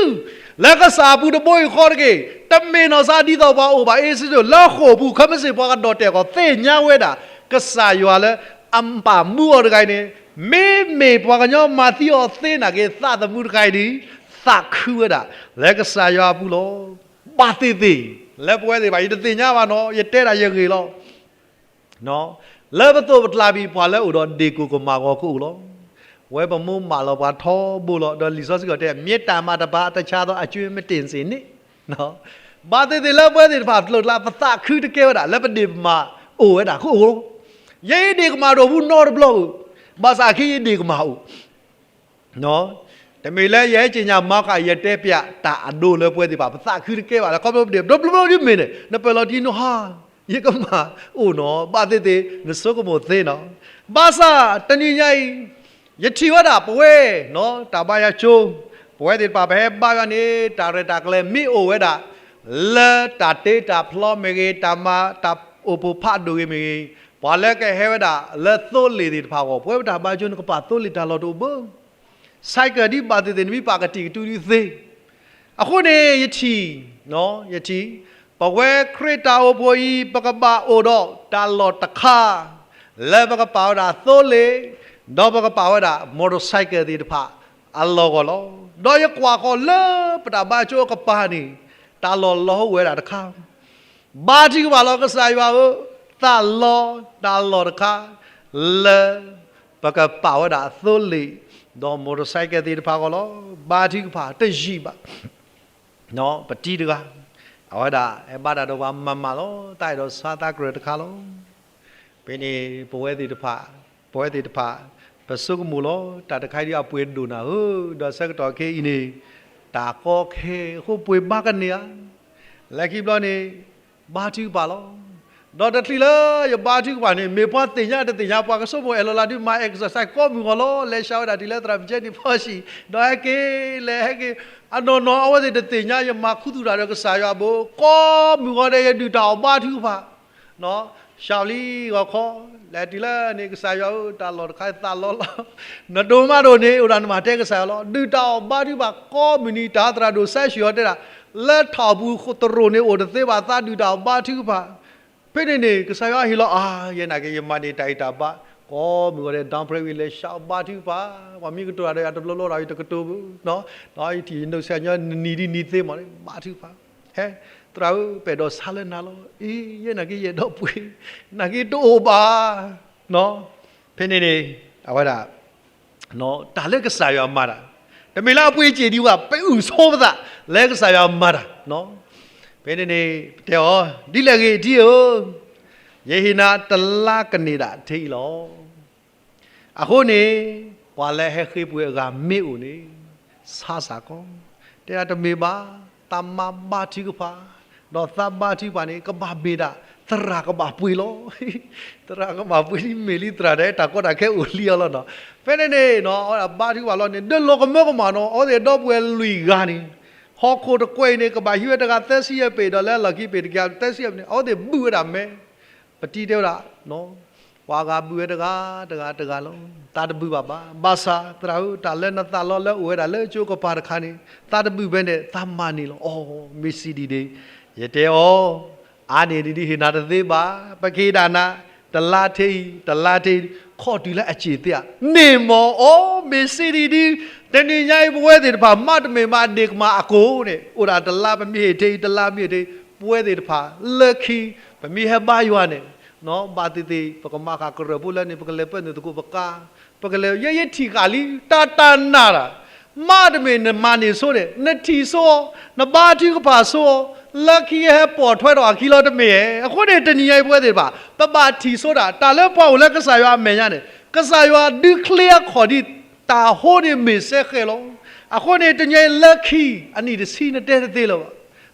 လၢကစၢ်အပူၤတဘိယူၢ်ဃီတက့ၢ်. တမ့ၢ်နီၢ်စၢ်ဒ်သိးပှၤအိၣ်ဘၣ် အ့စ့ၣ်စိၣ် လၢဃိာ်ပူၤ ခဲမုၢ်ဆ့ၣ်ပှၤကဒီၣ်တဲာ်အကီၢ် သ့ၣ်ညါဝဲဒၣ် ကစၢ်ယွၤလၢအပာ်မူအီၤတဂၤအံၤန့ၣ် မ့မ့ၢ်ပှၤကညီမၤသံအီၤသ့နာ်က့ သးသမူတဂၤအံၤန့ၣ် သးခုဝဲဒၣ် လၢကစၢ်ယွၤအပူၤလီၤ. ဘၣ်သ့ၣ်သ့ၣ် လၢပဝဲသ့ၣ်တဖၣ် ယတသ့ၣ်ညါဘၣ်နီၤ ယတဲဒၣ်ယဂ့ၢ်လီၤ. လၢပသိးပကျါဘၣ်ပှၤလၢအိၣ်ဒီးဒ့ၣ်ကိၢ်ကမၣ်ဂီၤကအိၣ်လီၤ. ဝဲပမိၢ်မးလီၤပှၤထီဘိလီၤ. ဒီးလံာ်စီဆှံကီၢ်တဲ မ့ၢ်တၢ်မၤတဘၣ်တၢ်ဆါသီး အကၠွ့မ့ၢ်တ့ၢ်စ့ၢ်န့ၣ် ဘၣ်သ့ၣ်သ့ၣ်လၢပဝဲသ့ၣ်တဖၣ် ပကျါ ပသးခုတကဲဝဲဒၣ် လၢပဒ့ၣ်ပမၤအိၣ်ဝဲဒၣ်ကအိၣ်လီၤ. ယဲယဒ့ၣ်ကမၣ်တအိၣ်ဘူးနီတဘျီဘၣ်. ဘၣ်ဆၣ်ခဲအံၤယဒ့ၣ်ကမၣ်အိၣ် တမ့ၢ်လၢယဟဲက့ၤညါမၤဃာ် ယတဲပျးတၢ်အဒိလၢပဝဲသ့ၣ်တဖၣ် ပသးခုတကဲဘၣ်လၢ ခီဖျိပဒ့ၣ် တဘျီဘျီဒ်မ့ၢ်န့ၣ် နပၢၢ်လီၤတံၢ်နီၤဟါ ယကမၣ်အိၣ်နီၤ ဘၣ်သ့ၣ်သ့ၣ် နဆိကမိၣ်သ့နီၤ. ဘၣ်ဆၣ်တနံၤညါအံၤ ယထံၣ်ဝဲဒၣ်ပဝဲ တၢ်ဘါယွၤကၠိ ပဝဲသ့ၣ်တဖၣ် ပဟဲဘါယွၤန့ၣ် တၢ်ရဲၣ်တၢ်ကျဲၤမ့ၢ်အိၣ်ဝဲဒၣ် လၢတၢ်တ့တၢ်ဖျီမ့ၢ်ဂ့ၤ တၢ်မၤတၢ်အိၣ်ဖှိၣ်ဖးဒိၣ်ဂ့ၤမ့ၢ်ဂ့ၤ ပှၤလၢကဟဲဝဲဒၣ်လၢသိလ့ၣ်သ့ၣ်တဖၣ်အဂီၢ် ပဝဲပတၢ်ဘါယွၤကၠိန့ၣ် ကပာ်သိလ့ၣ်တၢ်လီၢ်တအိၣ်ဘၣ် ဆဲးကၢးဒ်ဘၣ်သ့ၣ်သ့ၣ် နမ့ၢ်ပာ်ကတံာ်ကတူာ်ဒုးသ့. အဃိန့ၣ် ယထံၣ် ယထံၣ် ပဝဲခရံာ်တၢ်အိၣ်ဖှိၣ်အံၤ ပကဘၣ်အိၣ်ဒီးတၢ်လီၢ်တခါ လၢပကပာ်ဝဲဒၣ်သိလ့ၣ် ဒီးပကပာ်ဝဲဒၣ် motorcycle သ့ၣ်တဖၣ်အလီၢ်အဂီၢ်လီၤ. ဒီးယကွၢ်ဃီၤလၢပတၢ်ဘါယွၤကၠိအကပၤန့ၣ် တၢ်လီၢ်လီၤဟိဝဲဒၣ်တခါ ဘါထုကဖၣ်လီၤ ကစၢ်ယွၤဧၢ, သးလီတၢ်လီၢ်တခါ လၢပကပာ်ဝဲဒၣ်သိလ့ၣ် ဒီး motorcycle သ့ၣ်တဖၣ်အဂီၢ်လီၤ. ဘါထုကဖၣ်တယံာ်ဘၣ် ပတံၤတဂၤ အဝဲဒၣ်ဟဲဘါတၢ်ဒီးပှၤမၤမၤလီၤ. တၢ်အဲၣ်ဒိးဆါသးကရၢၢ်တခါလီၤ. ဖဲန့ၣ် ပဝဲသ့ၣ်တဖၣ် ပဝဲသ့ၣ်တဖၣ် ပဆိကမိၣ်လီၤ. တၢ်တခါဒ်အပှ့ၤဒိၣ်နၤဧၢ, ဒီးဆၢကတီၢ်ခဲအံၤန့ၣ် တၢ်ကီခဲအဃိပှ့ၤဘါကန့ၢ်ဧါ. လၢခံဘျီန့ၣ် ဘါထုကဖၣ်လီၤ. ဒီးတချုးလၢယဘါထုကဖၣ်န့ၣ် မ့ၢ်ပှၤသ့ၣ်ညါတသ့ၣ်ညါ ပှၤကဆိကမိၣ်အဲၣ်လီၤလၢဒုးမၤ exercise ကိးမုၢ်ဂီၤလီၤ. လဲၤဆှၢဝဲဒၣ်တုၤလၢသရၣ်မုၣ်ကဲန့ၣ်ဖီၣ်ဆံး ဒီးဟဲက့ၤလဲၤဟဲက့ၤ အနီၢ်နီၢ်အဝဲသ့ၣ်တသ့ၣ်ညါ ယမၤခူသူၣ်တၢ်ဒီးကစၢ်ယွၤဘၣ်. ကိးမုၢ်ဂီၤဒီးယဒုၣ်တၢ်အီၣ်ဘါထုကဖၣ် ရှီလံဂီၤခီ, လဲၤတုၤလၢန့ၣ် ကစၢ်ယွၤဧၢ, တၢ်လီၢ်တခါသးလီလီၤ, နဒိးမးဒိၣ်န့ၣ် အိၣ်ဒၣ်နမၤတဲကစၢ်ယွၤလီၤ. ဒုၣ်တၢ်အီၣ်ဘါထုကဖၣ်ကိးမုၢ်နံၤ တၢ်သရၣ်ဒိၣ်စဲးဆှံအီၤတဲဒၣ်, လၢထီၣ်ပူၤတရိာ်န့ၣ်အိၣ်တသ့ဘၣ် သးဒုၣ်တၢ်အီၣ်ဘါထုကဖၣ်. ဖဲန့ၣ်န့ၣ် ကစၢ်ယွၤဟ့ၣ်လီၤအါ, ယဲနာ်က့ ယမၤန့ၢ်တၢ်ဂံၢ်တၢ်ဘါ, ကိးမုၢ်ဂီၤဒဲး down prayer ဝံၤလဲၤဆှးဘါထုကဖၣ်, ပှၤမ့ၢ်ကတိၤတၢ်ဒီးယၤတဘျီဘျီဒီး ယတကတိၤဘၣ်, ဒီးယထံၣ်ယနိးဆဲးညီနံၤဒ်နံၤသ့မးန့ၣ် ဘါထုကဖၣ် ဟဲ, သရၣ်ဧၢ, ပအဲၣ်ဒိးဆါလၢနၤလီၤ. အ့, ယဲနာ်က့ ယအဲၣ်ဒိးပှ့ၤ, နာ်က့တအိၣ်ဘၣ်. ဖဲန့ၣ်န့ၣ် အဝဲဒၣ် တၢ်လၢကစၢ်ယွၤမၤတၢ်, တမ့ၢ်လၢအပှ့ၤစ့ၢ်ဒံးဘၣ်, ပအုၣ်ဆိပသးလၢကစၢ်ယွၤမၤတၢ်. ဖဲန့ၣ်န့ၣ် ပတဲအီၤ, ဒ်လဲၣ်ဂ့ၤ ထံဧၢ, ယဟ့ၣ်နၤတလါကန့ၢ်ဒၣ်ထဲအံၤလီၤ. အဃိန့ၣ် ပှၤလၢဟဲဃ့ပှ့ၤအဂၤမ့ၢ်အိၣ်န့ၣ် ဆါစ့ၢ်ကီး, တဲဒၣ်တမ့ၢ်ဘၣ်, သးမၤဘါထုကဖၣ်, ဒီးသးဘါထုကဖၣ်န့ၣ် ကဘၣ်မ့ၢ်ဒၣ် သရၣ်ကဘၣ်ပှ့ၤလီၤ. သရၣ်ကဘၣ်ပှ့ၤလံ မ့ၢ်လံသရၣ်ဒီး တၢ်ကီတၢ်ခဲအိၣ်လံအီၤလီၤနီၤ. ဖဲန့ၣ်န့ၣ် အဝဲဒၣ်ဘါထုကဖၣ်လီၤန့ၣ် ဒၢလီၤကမၢကမၣ်နီၤ, အဝဲသ့ၣ်ဒီပုၢ်ဝဲၢ်လွံၢ်ဂၤန့ၣ် ဟီၣ်ခိၣ်တကွဲးအံၤန့ၣ် ကဘၣ်ဟံးဝဲတဂၤသၢဆံယဲၢ်ပ့ၤ ဒီးလၢလီၢ်ခံပ့ၤတကယၤသၢဆံယဲၢ်န့ၣ် အဝဲသ့ၣ်ဘုၣ်ဝဲဒၣ်မဲ ပတံတဲဝဲဒၣ်, ပှၤဂၤဘုၣ်ဝဲတဂၤ တဂၤ တဂၤလီၤ. သးတဘုၣ်ဘၣ်ဘၣ်. ဘၣ်ဆၣ်သရၣ်ဧၢ, တၢ်လၢနသးလီလၢအိၣ်ဝဲဒၣ်လၢကၠိကပၤတခါန့ၣ် သးတဘုၣ်ဘၣ်န့ၣ် သးမၤန့ၢ်လီၤ. အိ, မ့ၢ်စံးဒ်န့ၣ်, ယတဲအီၤ, အါန့ၢ်ဒ်ဒ်ဟ့ၣ်နၤတသ့ဘၣ်. ပကဟ့ၣ်ဒၣ်နၤ တလါထဲအံၤ တလါထဲအံၤ ခီၣ်တုၤလၢအစ့ၢ်သ့ဧါ. န့ၣ်မ့ၢ်အိ, မ့ၢ်စံးဒ်ဒ်, တနံၤညါအံၤပဝဲသ့ၣ်တဖၣ် မ့တမ့ၢ်မၤဒ့ၣ်ကမၢ်အကိၣ်န့ၣ် အိၣ်ဒၣ်တလါ ပမ့ၢ်ဟ့ၣ်ထဲအံၤ တလါမ့ၢ်ဟ့ၣ်ထဲအံၤ ပဝဲသ့ၣ်တဖၣ် လၢခံ ပမ့ၢ်ဟဲဘါယွၤန့ၣ် ဘၣ်သ့ၣ်သ့ၣ် ပကမၤဃာ်ကရၢၢ်ဖိလၢန့ၣ် ပကလဲၤပၢနုာ်သကိးပကါ, ပကလဲၤ ယဲယထံၣ်ဃာ်လံ တၢ်တၢ်နာ်တၢ်, မ့တမ့ၢ်နမၤန့ၢ်ဆိန့ၣ် နထံၣ်ဆိအီၤ, နဘါထုကဖၣ်ဆိအီၤ, လၢခံဟဲပိာ်ထွဲထီၣ်အခံလီၤတမ့ၢ်ဧါ. အဃိန့ၣ် တနံၤညါအံၤပဝဲသ့ၣ်တဖၣ် ပဘၣ်ထံၣ်ဆိတၢ် တၢ်လၢပှၤအိၣ်လၢကစၢ်ယွၤအမဲာ်ညါန့ၣ် ကစၢ်ယွၤဒုးချ့အခီၣ်ဒံး တၢ်ဟိန့ၣ်မ့ၢ်စဲဃဲးလီၤ. အဃိန့ၣ် တနံၤညါအံၤလၢခံ အနံၣ်တဆံနတဲတသ့လၢၤဘၣ်.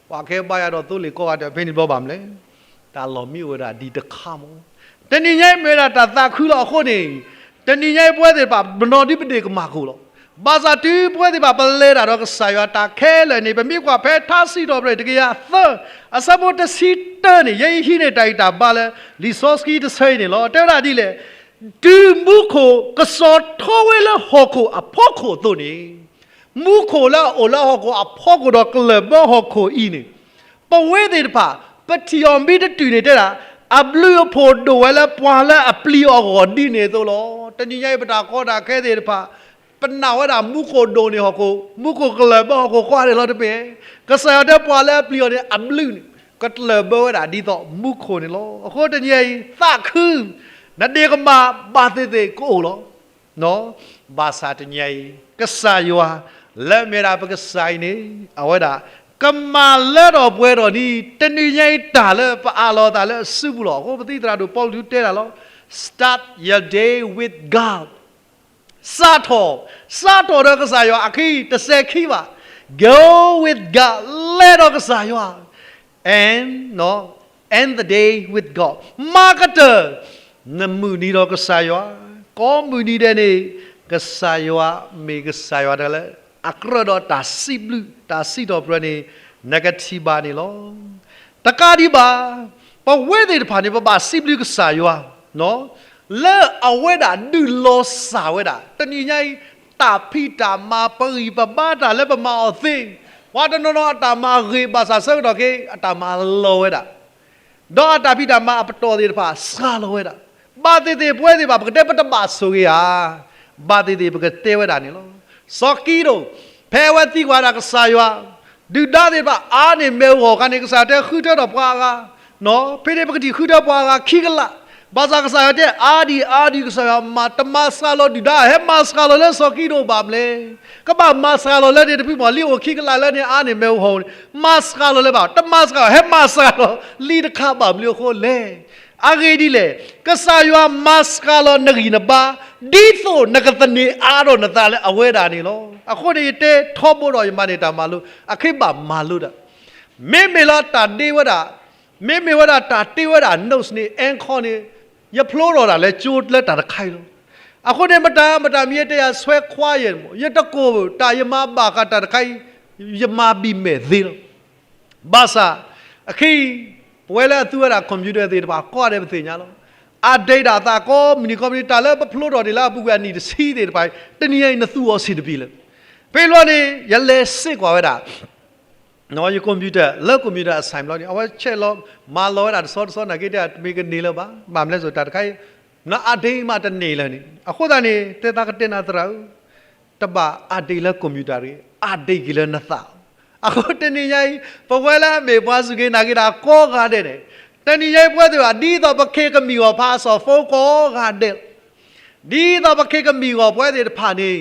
ပှၤကဲဘါယွၤဒီးသိလ့ၣ်ကိးဂၤဒဲး ဖဲန့ၣ်တဘျီဘၣ်မနုၤလဲၣ် တၢ်လီၢ်မ့ၢ်အိၣ်ဝဲဒၣ်ဒ်တခါမ့ၢ်, တနံၤညါအံၤမ့ၢ်ဝဲဒၣ်တၢ်သးခုလီၤ. အဃိန့ၣ် တနံၤညါအံၤပဝဲသ့ၣ်တဖၣ် ပနီၢ်ဒုးပဒ့ၣ်ကမၢ်ခိၣ်လီၤ. ဘၣ်ဆၣ်တုၤပဝဲသ့ၣ်တဖၣ် ပလဲၤတၢ်ဒီးကစၢ်ယွၤတၢ်ခဲလၢာ်န့ၣ် ပမ့ၢ်ကွၢ်ဖဲထါစံးထီၣ်ပတြၢၤ တကယၤသၢ အဆၢဖိတဆံတၢန့ၣ် ယဲယဟံးန့ၢ်တၢ်ဂံၢ်တၢ်ဘါလၢ လံာ်စီဆှံတဆၢအံၤန့ၣ်လီၤ. တဲဝဲဒၣ်ဒ်လဲၣ်, တုၤမူခိၣ်ကစီၤထီဝဲလၢဟီၣ်ခိၣ်အဖီခိၣ်အသိးန့ၣ် မူခိၣ်လၢအအိၣ်လၢဟီၣ်ခိၣ်အဖီခိၣ်ဒီးကလၢၢ်ဘၢဟီၣ်ခိၣ်အံၤန့ၣ် ပဝဲသ့ၣ်တဖၣ် ပထံၣ်အီၤမ့ၢ်တတုၤန့ၣ်တဲဒၣ် အဘျုးအဖှိၣ်ဒိၣ်ဝဲလၢပှၤလၢအပျံၤအီၤအဂီၢ်ဒ်န့ၣ်အသိးလီၤ. တနံၤညါအံၤ ပတၢ်ကီတၢ်ခဲသ့ၣ်တဖၣ် ပနာ်ဝဲဒၣ်မူခိၣ်ဒိၣ်န့ၢ်ဟီၣ်ခိၣ်, မူခိၣ်ကလၢၢ်ဘၢဟီၣ်ခိၣ်ဃီန့ၣ်လီၤတမ့ၢ်. ကစၢ်ယွၤတဲပှၤလၢအပျံၤအီၤန့ၣ် အဘျုးန့ၣ် ကတလၢၢ်ဘၢဝဲဒၣ်ဒ်သိးမူခိၣ်န့ၣ်လီၤ. အဃိတနံၤညါအံၤ သးခု, နဒ့ၣ်ကမၢ်ဘၣ်သ့ၣ်သ့ၣ်ကအိၣ်လီၤ. ဘၣ်ဆၣ်တနံၤညါအံၤ ကစၢ်ယွၤ လၢအမ့ၢ်ဒၣ်ပကစၢ်အံၤန့ၣ် အဝဲဒၣ် ကမၤလၢထီၣ်ပှဲၤထီၣ်န့ၣ် တနံၤညါအံၤတၢ်လၢပအးလီၤအသးလၢအစုပူၤလီၤ. အဃိပသံသရၣ်ဒိၣ်ပီလူးတဲတၢ်လီၤ. Start your day with God. စးထီၣ်, စးထီၣ်ဒီးကစၢ်ယွၤအခံ တစဲးခံဘၣ်. Go with God, လဲၤဒီးကစၢ်ယွၤ and, and the day with God. မၤကတၢၢ် နမုၢ်နံၤဒီးကစၢ်ယွၤ, ကိးမုၢ်နံၤဒဲးန့ၣ် ကစၢ်ယွၤမ့ၢ်ကစၢ်ယွၤတဂၤလၢ အကြၢးဒီးတၢ်စံးဘျုး တၢ်စံးထီၣ်ပတြၢၤန့ၣ် နကထံၣ်ဘၣ်န့ၣ်လီၤ. တကးဒံးဘၣ် ပဝဲသ့ၣ်တဖၣ်န့ၣ် ပဘၣ်စံးဘျုးကစၢ်ယွၤ လၢအဝဲဒၣ်ဒုးလီၤစၢ်ဝဲဒၣ် တနံၤညါအံၤ တၢ်ဖံးတၢ်မၤ ပဂံၢ်ပဘါတၢ်လၢပမၤအီၤသ့, ပှၤတနီၤနီၤအတၢ်မၤဂ့ၤ ဘၣ်ဆၣ်ဆၢကတီၢ်ခဲအံၤ အတၢ်မၤလီၤဝဲဒၣ် ဒီးအတၢ်ဖံးတၢ်မၤအပတီၢ်သ့ၣ်တဖၣ် စှၤလီၤဝဲဒၣ်. ဘၣ်သ့ၣ်သ့ၣ် ပဝဲသ့ၣ်တဖၣ် ပကတဲပတဘၣ်ဆိၣ်ဂ့ၤဧါ, ဘၣ်သ့ၣ်သ့ၣ် ပကတဲဝဲဒၣ်န့ၣ်လီၤ. စီၤကံဒိၣ် ဖဲအဝဲသံကွၢ်ဒၣ်ကစၢ်ယွၤ, ဒုၣ်ဒါသ့ၣ်တဖၣ် အါန့ၢ်မ့ၢ်အဂီၢ်အခါန့ၣ် ကစၢ်ယွၤတဲဃုထၢထီၣ်ပှၤအဂၤ, ဖဲန့ၣ်ပကထံၣ်ဃုထၢပှၤအဂၤခံကလး, ဘၣ်ဆၣ်ကစၢ်ယွၤတဲအါဒံးအါဒံး ကစၢ်ယွၤမၤတမၤစှၤလီၤဒုၣ်ဒါ ဟဲမၤစှၤလီၤလၢစီၤကံဒိၣ်ဘၣ်မနုၤလဲၣ်. ကဘၣ်မၤစှၤလီၤလၢန့ၣ်တဖုမ့ၢ် လံအိၣ်ခံကလးလၢန့ၣ် အါန့ၢ်မ့ၢ်အဂီၢ်န့ၣ် မၤစှၤလီၤလၢၤဘၣ်, တမၤစှၤလီၤ ဟဲမၤစှၤလီၤလံတခါဘၣ်မနုၤအဃိလဲၣ်. အဂ့ၢ်ဒ်လဲၣ်, ကစၢ်ယွၤမၤစှၤလီၤနဂံၢ်နဘါ, ဒ်သိးနကသန့ၤအါထီၣ်နသးလၢအဝဲဒၣ်န့ၣ်လီၤ. အဃိန့ၣ် ယတဲထီဘိဒီးယမၤန့ၢ်တၢ်မၤလိ, အဃ့ဘၣ်မၤလိတၢ်, မ့မ့ၢ်လၢတၢ်ဒ့ဝဲဒၣ်, မ့မ့ၢ်ဝဲဒၣ်တၢ်တ့ဝဲဒၣ် notes န့ၣ် အဲခီန့ၣ်, ယဖျိထီၣ်ဒၣ်လၢကၠိလၢတၢ်တခါအံၤလီၤ. အဃိန့ၣ် မတၤမတၤမ့ၢ် ယတဲယၤဆွဲခွါယဲၢ်မး, ယတကိၢ်တၢ်ယမၤဘၣ်ဃးတၢ်တခါအံၤ, ယမၤဘံၣ်မဲာ်သ့လီၤ. ဘၣ်ဆၣ်, အခံ, ပဝဲလၢအသူဝဲဒၣ် computer သ့ၣ်တဖၣ် ကိးဂၤဒဲးပသ့ၣ်ညါလီၤ. update ဒၣ်အသးကိးမုၢ်နံၤကိးမုၢ်နံၤ တၢ်လၢပဖျိထီၣ်ဒံးလၢအပူၤကွံာ်အနံၣ်တဆံသ့ၣ်တဖၣ် တနံၤညါအံၤနသူအီၤဆံးတပံၤလၢၤ. ဖဲလီၤန့ၣ် ယလဲၤစ့ၢ်ကွၢ်ဝဲဒၣ် ယ computer လၢ computer အ science ဘျီန့ၣ် အဝဲဆဲးလီၤ မၤလီၤဝဲဒၣ်တဆီတဆီနာ်က့တဲ တမ့ၢ်ကန့ၢ်လၢၤဘၣ်. ဘၣ်မနုၤလဲၣ်စိၤ တၢ်တခါအံၤ န update မးတန့ၢ်လၢၤန့ၣ် အဃိသတးန့ၣ် တဲသးကတဲနၤသရၣ်ဧၢ တဘၣ် update လၢ computer တဂ့ၤ update က့ၤလၢနသး. အဃိတနံၤညါအံၤ ပဝဲလၢအမ့ၢ်ပှၤစူၢ်က့ၤနာ်က့ၤတၢ် ကိးဂၤဒဲးန့ၣ် တနံၤညါအံၤပဝဲသ့ၣ်တဖၣ် ဒ်သိးပခ့ကမံၣ်ဂီၤဖးအစီၤ phone ကိးဂၤဒဲး ဒ်သိးပခ့ကမံၣ်ဂီၤပဝဲသ့ၣ်တဖၣ်န့ၣ်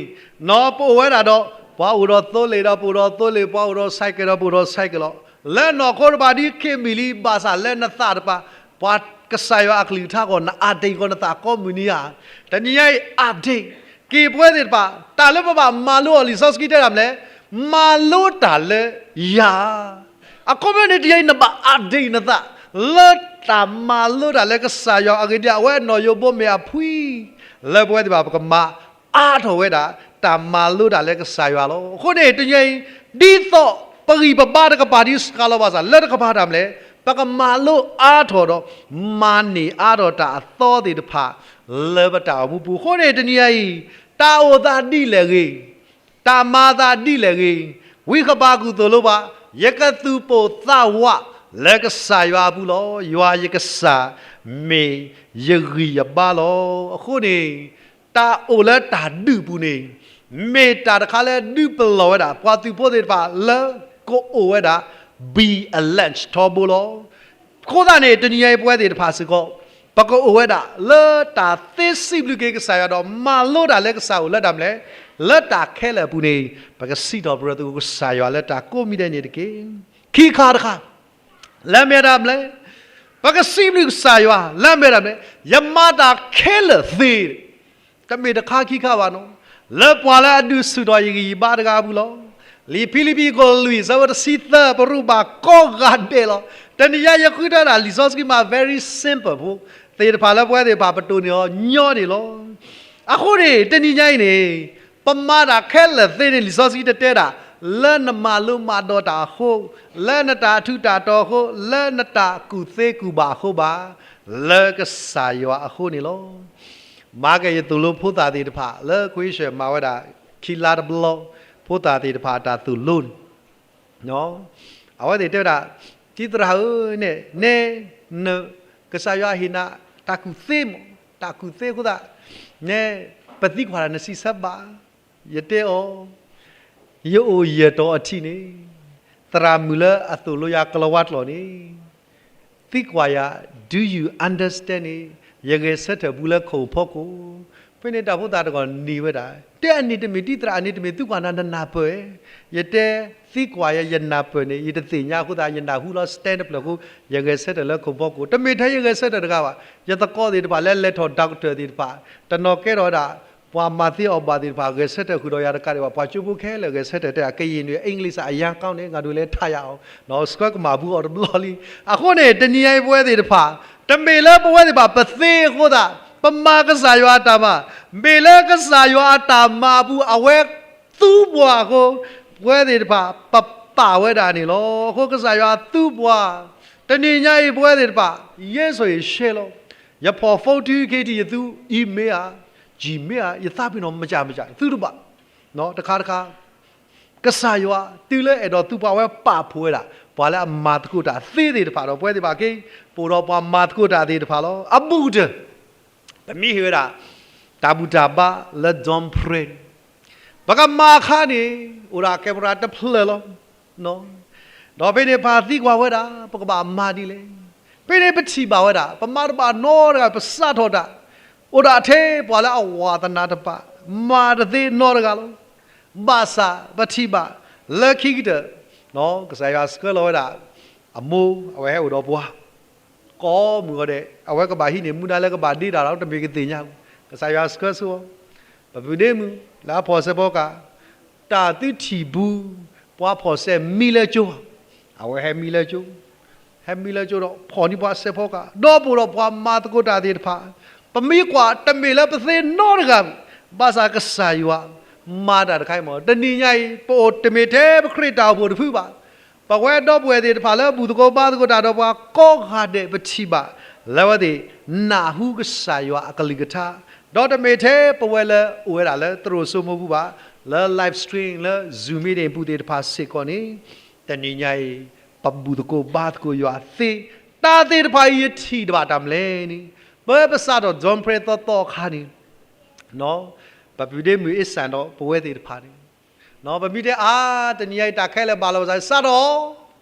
နီၢ်ပအိၣ်ဝဲဒၣ်ဒီး ပှၤအိၣ်ဒီးသိလ့ၣ်ဒီးပအိၣ်ဒီးသိလ့ၣ်, ပှၤအိၣ်ဒီး cycle ဒီးပအိၣ်ဒီး cycle လီၤ. လၢနီၢ်ခိတဖၣ်ဒ်ခ့မံၣ်လံ ဘၣ်ဆၣ်လၢနသးတဖၣ် ပှၤကစၢ်ယွၤအကလုၢ်ကထါဂီၢ် န update က့ၤနသးကိးမုၢ်နံၤဧါ. တနံၤညါအံၤ update က့ၤပဝဲသ့ၣ်တဖၣ် တၢ်လၢပဘၣ်မၤလိအီၤ လံာ်စီဆှံတဲဒၣ်မနုၤလဲၣ်, မၤလိတၢ်လၢယၤ အခီပညီန့ၣ် တနံၤညါအံၤ နဘၣ် update နသး လၢတၢ်မၤလိတၢ်လၢကစၢ်ယွၤအဂ့ၢ်ဒ်အံၤ အဝဲအနီၢ်ယိဘိမ့ၢ်အဖှံ လၢပဝဲသ့ၣ်တဖၣ် ပကမၤအါထီၣ်ဝဲဒၣ် တၢ်မၤလိတၢ်လၢကစၢ်ယွၤလီၤ. အဃိန့ၣ် တနံၤညါအံၤ ဒ်သိးပဂံၢ်ပဘါတကပၤဒ်စှၤလီၤဘၣ်ဆၣ် လၢတကပၤတၢ်မနုၤလဲၣ် ပကမၤလိအါထီၣ်ဒီး မၤန့ၢ်အါထီၣ်တၢ်အသီသ့ၣ်တဖၣ် လၢပတၢ်အိၣ်မူပူၤ. အဃိန့ၣ် တနံၤညါအံၤ တၢ်အိၣ်သးဒ်လဲၣ်ဂ့ၤ တၢ်မၤသးဒ်လဲၣ်ဂ့ၤ, ဝံဃဘးကူာ်သိၣ်လိပှၤ, ယကသူၣ်ပိၢ်သးဝးလၢကစၢ်ယွၤအပူၤလီၤ. ယွၤယကစၢ်မ့ၢ်ယဂံၢ်ယဘါလီၤ. အဃိန့ၣ် တၢ်အိၣ်လၢတၢ်ဒုးပူၤန့ၣ် မ့ၢ်တၢ်တခါလၢဒုးပလီၢ်ဝဲဒၣ် ပှၤသုးဖိသ့ၣ်တဖၣ်လၢကအိၣ်ဝဲဒၣ် be alert ထီဘိလီၤ. အဃိသတးန့ၣ် တနံၤညါအံၤပဝဲသ့ၣ်တဖၣ်စ့ၢ်ကီး ပကအိၣ်ဝဲဒၣ်လၢတၢ်သ့စံးဘျုးက့ၤကစၢ်ယွၤဒီး မၤလိတၢ်လၢကစၢ်အိၣ်လၢတၢ်မနုၤလဲၣ်, လၢတၢ်ခဲလၢာ်အပူၤန့ၣ် ပကစံးထီၣ်ပတြၢၤသကိးကစၢ်ယွၤလၢတၢ်ကိးမံၤဒဲးန့ၣ်တက့ၢ်. ခံခါတခါ လၢမ့ၢ်တၢ်မနုၤလဲၣ်, ပကစံးဘျုးကစၢ်ယွၤ လၢမ့ၢ်တၢ်မနုၤလဲၣ်, ယမၤတၢ်ခဲလၢာ်သ့ တမ့ၢ်တခါခံခါဘၣ်နီၤ, လၢပှၤလၢအဒုးဆူၣ်ထီၣ်ယဂံၢ်ယဘါတဂၤအပူၤလီၤ. လံာ်ဖံလံးပံၤအခိၣ်လွံၢ် အဆၢဖိတဆံသၢ ပရူးဘၣ်ကိးဂၤဒဲးလီၤ. တနံၤညါယဃုထၢဒၣ်လံာ်စီဆှံမး very simple ဖိသ့ၣ်တဖၣ်လၢပဝဲသ့ၣ်တဖၣ် ပတိၢ်န့ၢ်အီၤညီန့ၣ်လီၤ. အဃိန့ၣ် တနံၤညါအံၤန့ၣ် ပမၤတၢ်ခဲလၢာ်သ့န့ၣ် လံာ်စီဆှံတတဲဒၣ် လၢနမၤလိမၤဒိးတၢ်အဃိ, လၢနတၢ်ထူးတၢ်တီၤအဃိ, လၢနတၢ်ကူၣ်သ့ကူၣ်ဘၣ်အဃိဘၣ်, လၢကစၢ်ယွၤအဃိန့ၣ်လီၤ. မၤက့ၤယသိၣ်လိဖိသၣ်သ့ၣ်တဖၣ် လၢခွံဆၢၣ်မၤဝဲဒၣ် ခံလါတဘျီ ဖိသၣ်သ့ၣ်တဖၣ်အတၢ်သိၣ်လိန့ၣ် အဝဲသ့ၣ်တဲဝဲဒၣ်, တံၤသရၣ်ဧၢ, နဲ, နဲ, န, ကစၢ်ယွၤဟ့ၣ်နၤ တၢ်ကူၣ်သ့မး, တၢ်ကူၣ်သ့အဃိသတး, နဲ, ပသံကွၢ်တၢ်နစံးဆၢဘၣ်, ယတဲအီၤ, ယအိၣ်ယဲၢ်တီၤအထံးန့ၣ်, သရၣ်မုၣ်လၢအသိၣ်လိယၤကလီၤဝါကျိာ်န့ၣ် သံကွၢ်ယၤ, Do you understand န့ၣ်, ယဂဲၤဆၢထၢၣ်ပူၤလၢခိၣ်ဖီခိၣ်, ဖဲန့ၣ်တၢ်ဖိသၣ်တဂၤန့ၢ်ဝဲဒၣ်, တဲအန့ၣ်တမ့ၢ်တံၤသရၣ်, အန့ၣ်တမ့ၢ်သံကွၢ်နၤ နနၢ်ပၢၢ်ဧါ, ယတဲသံကွၢ်ယၤ ယနၢ်ပၢၢ်န့ၣ် ယတသ့ၣ်ညါအဃိသတး ယနၢ်ဟူလီၤ stand တဖျၢၣ်အဃိ ယဂဲၤဆၢထၢၣ်လၢခိၣ်ဖီခိၣ်, တမ့ၢ်ထဲယဂဲၤဆၢထၢၣ်တဂၤဘၣ်, ယသကိးသ့ၣ်တဖၣ်လၢလဲၤထီၣ် doctor သ့ၣ်တဖၣ်, တနီၤကဲထီၣ်ဝဲဒၣ် ပှၤမၤသ့အီၣ်ဘၣ်သ့ၣ်တဖၣ် ဂဲၤဆၢထၢၣ်ဃုာ်ဒီးယၤတကးဒံးဘၣ်, ပှၤကၠိဖိခဲလၢာ်ဂဲၤဆၢထၢၣ်တဲ ကရင်တွေ အင်္ဂလိပ်စာ အရမ်းကောင်းတယ်, ငါတို့လည်း ထပ်ရအောင်, ဆှၢကမၣ်ပူၤအီၤတဘျီလံ. အဃိန့ၣ် တနံၤညါအံၤပဝဲသ့ၣ်တဖၣ်, တမ့ၢ်လၢပဝဲသ့ၣ်တဖၣ်ပသ့အဃိသတး ပမၤကစၢ်ယွၤအတၢ်မၤ, မ့ၢ်လၢကစၢ်ယွၤအတၢ်မၤအပူၤ အဝဲသူပှၤအဃိ, ပဝဲသ့ၣ်တဖၣ် ပပာ်ဝဲဒၣ်န့ၣ်လီၤ. အဃိကစၢ်ယွၤသူပှၤ, တနံၤညါအံၤပဝဲသ့ၣ်တဖၣ်, ယဲစိာ်ယရှဲလီၤ, ယဖီၣ် phone တုၤ KT ယသူ email ဧါ, Gmail ဧါ, ယသးပ့ၤနီၣ် မစၢ်မစၢ် သူတဘၣ်, တခါတခါ ကစၢ်ယွၤ တုၤလၢအဲၣ်ဒိးသူပှၤ အဝဲပာ်ဖှိၣ်ဝဲဒၣ် ပှၤလၢအမၤသကိးတၢ်သ့သ့ၣ်တဖၣ်ဒီး ပဝဲသ့ၣ်တဖၣ်က့ၤ ပအိၣ်ဒီးပှၤမၤသကိးတၢ်သ့ၣ်တဖၣ်လီၤ. အဘူးကတၢၢ် ပမ့ၢ်ဟ့ၣ်ဝဲဒၣ် တၢ်ဘူၣ်တၢ်ဘါလၢ Dawn Prayer န့ၣ် ပကမၤအခါန့ၣ် အိၣ်ဒၣ် camera တဖျၢၣ်လီၤ. ဒီးဖဲန့ၣ် ပှၤသံကွၢ်ဝဲဒၣ် ပကဘၣ်မၤဒ်လဲၣ်. ဖဲန့ၣ်ပထံၣ်ဘၣ်ဝဲဒၣ် ပမၤတဘၣ်နီတဂၤ ပစးထီၣ်တၢ် အိၣ်ဒၣ်ထဲပှၤလၢအဝါသနာတပာ် မၤတသ့နီတဂၤလီၤ. ဘၣ်ဆၣ်ပထံၣ်ဘၣ်လၢခံကတၢၢ် ကစၢ်ယွၤဆှၢလီၤဝဲဒၣ် အမိၢ် အဝဲဟဲအိၣ်ဒီးပှၤ ကိးမုၢ်ဂီၤဒဲး အဝဲကဘၣ်ဟံးန့ၢ်မူဒါလၢကဘၣ်ဒ့တၢ်ဒီး တမ့ၢ်ကသ့ၣ်ညါ, ကစၢ်ယွၤဆှၢဆိအီၤ, ပပုၢ်ဒ့မုၣ် လၢအဖီၣ်စဲးဖီကဟၣ်, တၢ်သုထံၣ်ဘၣ် ပှၤဖီၣ်စဲးမံလၢကၠိ, အဝဲဟဲမံလၢကၠိ, ဟဲမံလၢကၠိဒီး ဖီၣ်န့ၢ်ပှၤစဲးဖီကဟၣ်, ဒီးပအိၣ်ဒီးပှၤမၤသကိးတၢ်သ့ၣ်တဖၣ်, ပမ့ၢ်ကွၢ် တမ့ၢ်လၢပသ့နီတဂၤ, ဘၣ်ဆၣ်ကစၢ်ယွၤ မၤတၢ်တခါအံၤမ့ၢ် တနံၤညါအံၤ ပအိၣ်တမ့ၢ်ထဲပခရံာ်တၢ်အိၣ်ဖှိၣ်တဖုဘၣ် ပဝဲဒီပုၢ်ဝဲၢ်သ့ၣ်တဖၣ်လၢဘူၣ်သကိးဘါသကိးတၢ်ဒီးပှၤကိးဂၤဒဲး ပထံၣ်ဘၣ်လၢအဝဲသ့ၣ်နၢ်ဟူကစၢ်ယွၤအကလုၢ်ကထါ, ဒီးတမ့ၢ်ထဲပဝဲလၢအိၣ်ဝဲဒၣ်လၢသရိာ်စိမိၢ်ပူၤဘၣ်, လၢ live stream လၢ Zoom meeting အပူၤသ့ၣ်တဖၣ်စ့ၢ်ကီးန့ၣ်, တနံၤညါအံၤ ပဘူၣ်သကိးဘါသကိးယွၤသ့, တၢ်သ့ၣ်တဖၣ်အံၤ ယထံၣ်တဘၣ်တၢ်မနုၤလဲၣ်န့ၣ်, ပဝဲပစးထီၣ် John Prayer သီသီအခါန့ၣ် ပပုၢ်ဒ့မုၣ်အ့စၣ်ဒီးပဝဲသ့ၣ်တဖၣ်န့ၣ်, ပမ့ၢ်တဲအါ တနံၤညါအံၤတၢ်ခဲလၢာ်ဘၣ်လီၤဘၣ်စး စးထီၣ်,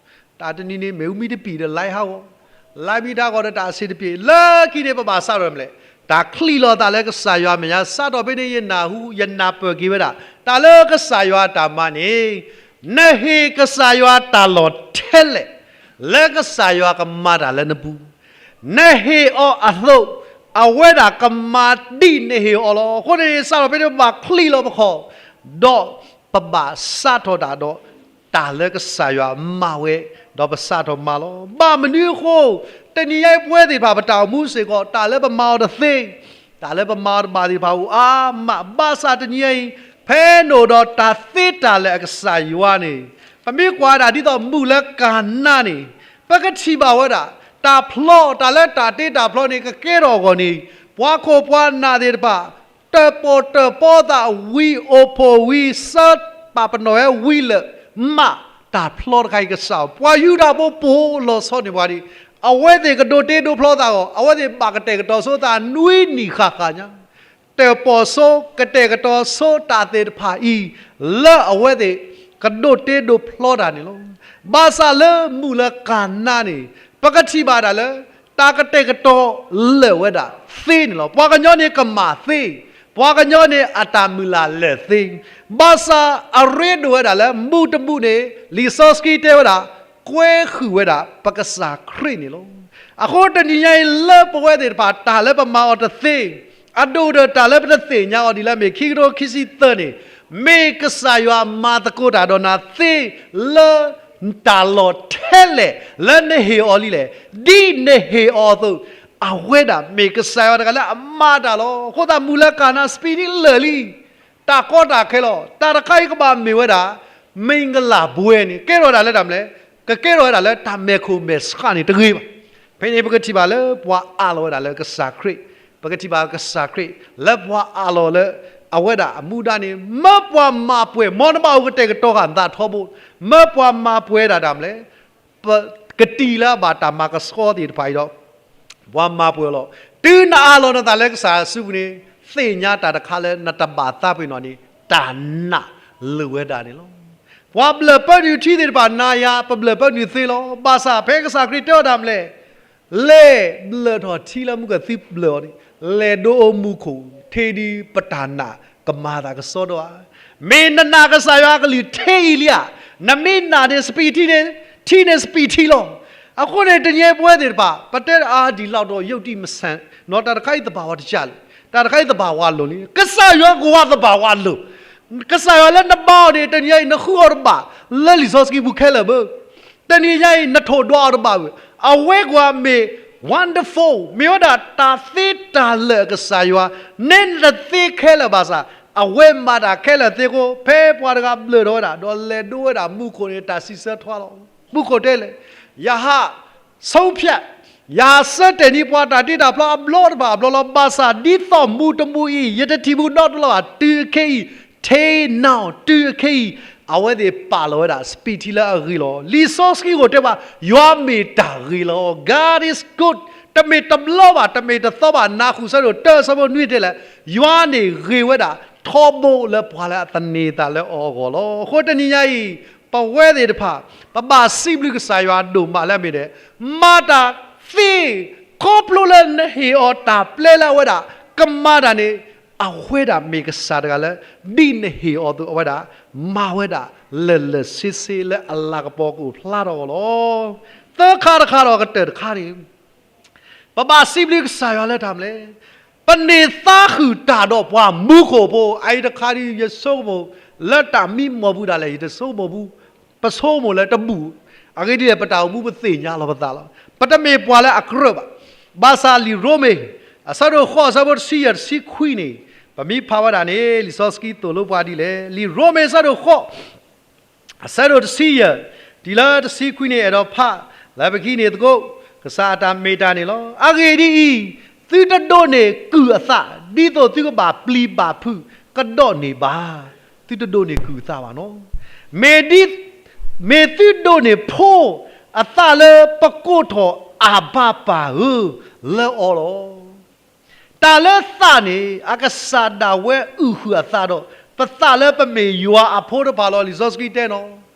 တၢ်တနံၤန့ၣ် မ့ၣ်အူမံတပံာ်ဒီး လဲဟးဂီၤ, လဲမံတဟးဂီၤဒီးတၢ်အဆံးတပံာ်, လၢခံန့ၣ်ပဘၣ်စးထီၣ်မနုၤလဲၣ်, တၢ်ချံးလီၤသးလၢကစၢ်ယွၤမဲာ်ညါ စးထီၣ်ဖဲန့ၣ် ယနၢ်ဟူ ယနၢ်ပၢၢ်က့ၤဝဲဒၣ် တၢ်လၢကစၢ်ယွၤအတၢ်မၤန့ၣ်, နဟ့ၣ်ကစၢ်ယွၤတၢ်လီၢ်ထဲလဲၣ် လၢကစၢ်ယွၤကမၤတၢ်လၢနပူၤ နဟ့ၣ်အီၤအသိး, အဝဲဒၣ်ကမၤဒ်နဟ့ၣ်အီၤလီၤ. အဃိန့ၣ် စးထီၣ်ဖဲန့ၣ် ပဘၣ်ချံးလီၤပခီၣ်, ဒီးပဘၣ်စးထီၣ်တၢ်ဒီး တၢ်လၢကစၢ်ယွၤမၤဝဲ, ဒီးပစးထီၣ်မၤလီၤ. ဘၣ်မနုၤအဃိ, တနံၤညါအံၤပဝဲသ့ၣ်တဖၣ် ပတၢ်အိၣ်မူစ့ၢ်ကီး တၢ်လၢပမၤအီၤတသ့, တၢ်လၢပမၤအီၤတဘၣ်သ့ၣ်တဖၣ်အိၣ်အါမး, ဘၣ်ဆၣ်တနံၤညါအံၤ, ဖဲနအိၣ်ဒီးတၢ်သ့တၢ်လၢာ်အကစၢ်ယွၤန့ၣ်, ပမ့ၢ်ကွၢ်ဒၣ်ဒ်သိးမုၢ်လၢကၤနါန့ၣ်, ပကထံၣ်ဘၣ်ဝဲဒၣ် တၢ်ဖျီ, တၢ်လၢတၢ်တ့တၢ်ဖျီန့ၣ် ကကဲထီၣ်အဂီၢ်န့ၣ်, ပှၤခိၣ်ပှၤနၢ်သ့ၣ်တဖၣ် တၢၣ်ပီၣ်တၢၣ်ပီသးဝံၤ အိၣ်ဖှိၣ်ဝံၤ ဆၢပာ်ပနီၣ်ဝဲဝံၤလၢာ်, မးတၢ်ဖျီတခါအံၤကစၢ်, ပှၤယူဒၤဖိပိာ်လီၤဆီန့ၢ်ပှၤဒံး, အဝဲသ့ၣ်ကဒိးတ့ဒိးဖျီသးအဂီၢ်, အဝဲသ့ၣ်ဘၣ်ကတဲာ်ကတီၤဆိသးနွံနံၣ်ဃၣ်ဃၣ်ညါ တၢၣ်ပီၣ်ဆိ ကတဲာ်ကတီၤဆိတၢ်သ့ၣ်တဖၣ်အံၤ, လၢအဝဲသ့ၣ်ကဒိးတ့ဒိးဖျီတၢ်န့ၣ်လီၤ. ဘၣ်ဆၣ်လၢမုၢ်လၢကၤနါန့ၣ်, ပကထံၣ်ဘၣ်ဒၣ်လၢ တၢ်ကတဲာ်ကတီၤလၢာ်ဝဲဒၣ်သ့န့ၣ်လီၤ. ပှၤကညီန့ၣ်ကမၣ်သ့, ပှၤကညီန့ၣ်အတၢ်မုၢ်လၢ်လၢာ်သ့, ဘၣ်ဆၣ်အရ့ဒိၣ်ဝဲဒၣ်လၢမုၢ်တမုၢ်န့ၣ် လံာ်စီဆှံတဲဝဲဒၣ် ကွဲဃုာ်ဝဲဒၣ်ပကစၢ်ခရံာ်န့ၣ်လီၤ. အဃိတနံၤညါအံၤလၢပဝဲသ့ၣ်တဖၣ် တၢ်လၢပမၤအီၤတသ့, အဒိၣ်ဒီးတၢ်လၢပတသ့ၣ်ညါအီၤဒ်လၢမ့ၢ်ခံကထိခံဆံသၢန့ၣ်, မ့ၢ်ကစၢ်ယွၤမၤသကိးတၢ်ဒီးနၤသ့လၢ တၢ်လီၢ်ထဲလဲၣ် လၢနဟ့ၣ်အီၤလံလဲၣ်, ဒ်နဟ့ၣ်အီၤအသိး, အဝဲဒၣ်မ့ၢ်ကစၢ်ယွၤတဂၤလၢအမၤတၢ်လီၤ. အဃိသတးမုၢ်လၢကၤနါစပံးဒ်လၢာ်လံ တၢ်ကီတၢ်ခဲလီၤ. တၢ်တခါအံၤကဘၣ်မ့ၢ်ဝဲဒၣ် မ့ၢ်ကလၢ်ဘှဲန့ၣ် ကဲထီၣ်ဝဲဒၣ်လၢတၢ်မနုၤလဲၣ်, ကကဲထီၣ်ဝဲဒၣ်လၢတၢ်မဲာ်ခိၣ်မဲာ်ဆှးန့ၣ်တဂ့ၤဘၣ်. ဖဲန့ၣ်ပကထံၣ်ဘၣ်လၢပှၤအးလီၤဝဲဒၣ်လၢကစၢ်ခရံာ်, ပကထံၣ်ဘၣ်ကစၢ်ခရံာ် လၢပှၤအးလီၤလၢ အဝဲဒၣ်အမူဒါန့ၣ် မၢပှၤမၤပှဲၤ မ်နဘၣ်အိၣ်ကတဲာ်ကတီၤဃာ်နသးထီဘိ, မၢပှၤမၤပှဲၤဒၣ်တၢ်မနုၤလဲၣ် ပကတံၢ်လၢအဘၣ်တၢ်မၤကဆှီသ့ၣ်တဖၣ်အံၤဒီး ပှၤမၤပှဲၤလီၤ. တုၤနအးလီၤနသးလၢကစၢ်ယ့ၣ်ၡူးပူၤန့ၣ် သ့ၣ်ညါတၢ်တခါလၢနတဘၣ်သးပ့ၤနီၣ်န့ၣ် တၢ်နာ်လၢာ်ဝဲဒၣ်န့ၣ်လီၤ. ပှၤဘျၢၣ်ပၢနုာ်ထံသ့ၣ်တဖၣ် နၤယၤ ပဘျၢၣ်ပၢနုာ်သ့လီၤ. ဘၣ်ဆၣ်ဖဲကစၢ်ခရံာ်တဲအီၤတၢ်မနုၤလဲၣ် လဲၤဘျၢၣ်ထီၣ်ထံလၢမူကသံဘျၢၣ်အီၤန့ၣ်, လဲၤဒိးအိၣ်မူခိၣ် ထံဒ်ပတၢ်နာ်ကမၤသးကဆှီဒီးဧါ. မ့ၢ်နနာ်ကစၢ်ယွၤအကလုၢ်ထဲအံၤလံဧါ. နမ့ၢ်နာ်န့ၣ် စပံးထံန့ၣ်, ထံန့ၣ်စပံးထံလီၤ. အဃိန့ၣ် တနံၤအံၤပဝဲသ့ၣ်တဖၣ် ပတဲအါဒံးလီၤဒီး ယုၢ်တံၢ်မဆၣ်, နီၢ်တၢ်တခါအံၤသဘာဝတစၢ်လံ, တၢ်တခါအံၤသဘာဝလိၤလံ, ကစၢ်ယွၤကဝၤသဘာဝလိၤ ကစၢ်ယွၤလၢနဘါအီၤန့ၣ် တနံၤအံၤ နဃုအီၤတဘၣ် လၢလံာ်စီဆှံပူၤခဲလၢာ်ဘၣ်. တနံၤညါအံၤ နထိၣ်ဒွးအီၤတဘၣ်ဘၣ်. အဝဲကဝၤမ့ၢ် wonderful, မ့ၢ်ဝဲဒၣ်တၢ်သ့တၢ်လၢာ်အကစၢ်ယွၤ, နဲနတသ့ခဲလၢာ်ဘၣ်ဆၣ်, အဝဲမၤတၢ်ခဲလၢာ်သ့အဃိ, ဖဲပှၤတဂၤဘျၢၣ်ထီၣ်ဝဲဒၣ် ဒီးလဲၤဒိးဝဲဒၣ်မူခိၣ်န့ၣ် တၢ်စံးဆၢထွဲလီၤ. မူခိၣ်တဲလဲၣ်, ယဟး ဆုံးဖြတ်, ယဟးဆၢတဲာ်န့ၢ်ပှၤတၢ်တ့တၢ်ဖျီအဘျီတဘၣ်အဘျီလီၤ. ဘၣ်ဆၣ်ဒ်သိးမူတမူအံၤ ယတထံၣ်ဘူးနီတဘျီဘၣ်. တုၤအခဲအံၤ, ထဲနီၤ တုၤအခဲအံၤ, အဝဲသ့ၣ်ပာ်လီၤဝဲဒၣ် စပံးထံလၢအဂ့ၤလီၤ. လံာ်စီဆှံအိၣ်တဲဘၣ်, ယွၤမ့ၢ်တၢ်ဂ့ၤလီၤ. God is good. တမ့ၢ်တဘျီဘၣ်, တမ့ၢ်တသီဘၣ်. နၢ်ဟူဆၢဒိၣ်တၢ ဆၢဖိနွံတဲလဲၣ်, ယွၤန့ၣ်ဂ့ၤဝဲဒၣ် ထီဘိလၢပှၤလၢအသန့ၤသးလၢအီၤအဂီၢ်လီၤ. အဃိတနံၤညါအံၤ, ပဝဲသ့ၣ်တဖၣ် ပဘၣ်စံးဘျုးကစၢ်ယွၤဒိၣ်မးလၢအမ့ၢ်ဒၣ် မၤတၢ်သ့ ခီဖျိလၢနဟ့ၣ်အီၤတၢ်ပျဲလၢအဝဲဒၣ် ကမၤတၢ်န့ၣ်, အဝဲဒၣ်မ့ၢ်ကစၢ်တဂၤလၢ ဒ်နဟ့ၣ်အီၤအသိး အဝဲဒၣ် မၤဝဲဒၣ်လၢာ်လၢာ်ဆ့ဆ့လၢအလၤကပီၤကအိၣ်ဖျါထီၣ်အဂီၢ်လီၤ. သၢခါတခါဒီးကတၢၢ်တခါန့ၣ် ပဘၣ်စံးဘျုးကစၢ်ယွၤလၢတၢ်မနုၤလဲၣ်, ပန့ၢ်သးဃုာ်တၢ်ဒီးပှၤမူခိၣ်ဖိ, အအံၤတခါဒ်ယဆိကမိၣ် လၢတၢ်မံမီၢ်ပူၤဒၣ်လဲာ် ယတဆိကမိၣ်ဘူး, ပဆိကမိၣ်လၢတဘူၣ်, အဂ့ၢ်ဒ်လဲၣ် ပတၢ်အိၣ်မူပသ့ၣ်ညါလီၤပသးလီၤ. ပတမ့ၢ်ပှၤလၢအကြၢးဘၣ်. ဘၣ်ဆၣ်လံာ်ရိမ့ၤ အဆၢဒိၣ်ဃိး အဆၢဖိတဆံယဲၢ် တဆံခွံန့ၣ်, ပမ့ၢ်ဖးဝဲဒၣ်န့ၣ် လံာ်စီဆှံသိၣ်လိပှၤဒ်လဲၣ်. လံာ်ရိမ့ၤအဆၢဒိၣ်ဃိး အဆၢဒိၣ်တဆံယဲၢ်, ထ လၢတဆံခွံန့ၣ် အဲၣ်ဒိးဖးလၢပခံန့ၣ်သကိး ကစၢ်အတၢ်မ့ၢ်တၢ်န့ၣ်လီၤ. အဂ့ၢ်ဒ်အံၤ, သုတဒိးန့ၢ်ကုၢ်အသး ဒ်သိးသုကဘၣ်ပျံၤဘၣ်ဖုးကဒီးန့ၢ်ဘၣ်. သုတဒိးန့ၢ်ကုၢ်အသးဘၣ်နီၤ. မ့ၢ်ဒ် မ့ၢ်သုဒိးန့ၢ်ဖိအသးလၢပကိးထီၣ်အၤဘၤပၢ်ဧၢ လၢအီၤလီၤ. တၢ်လၢသးန့ၣ် အကစၢ်ဒၣ်ဝဲအုၣ်ဃုာ်အသးဒီး ပသးလၢပမ့ၢ်ယွၤအဖိတဖၣ်လီၤ. လံာ်စီဆှံတဲနီၤ,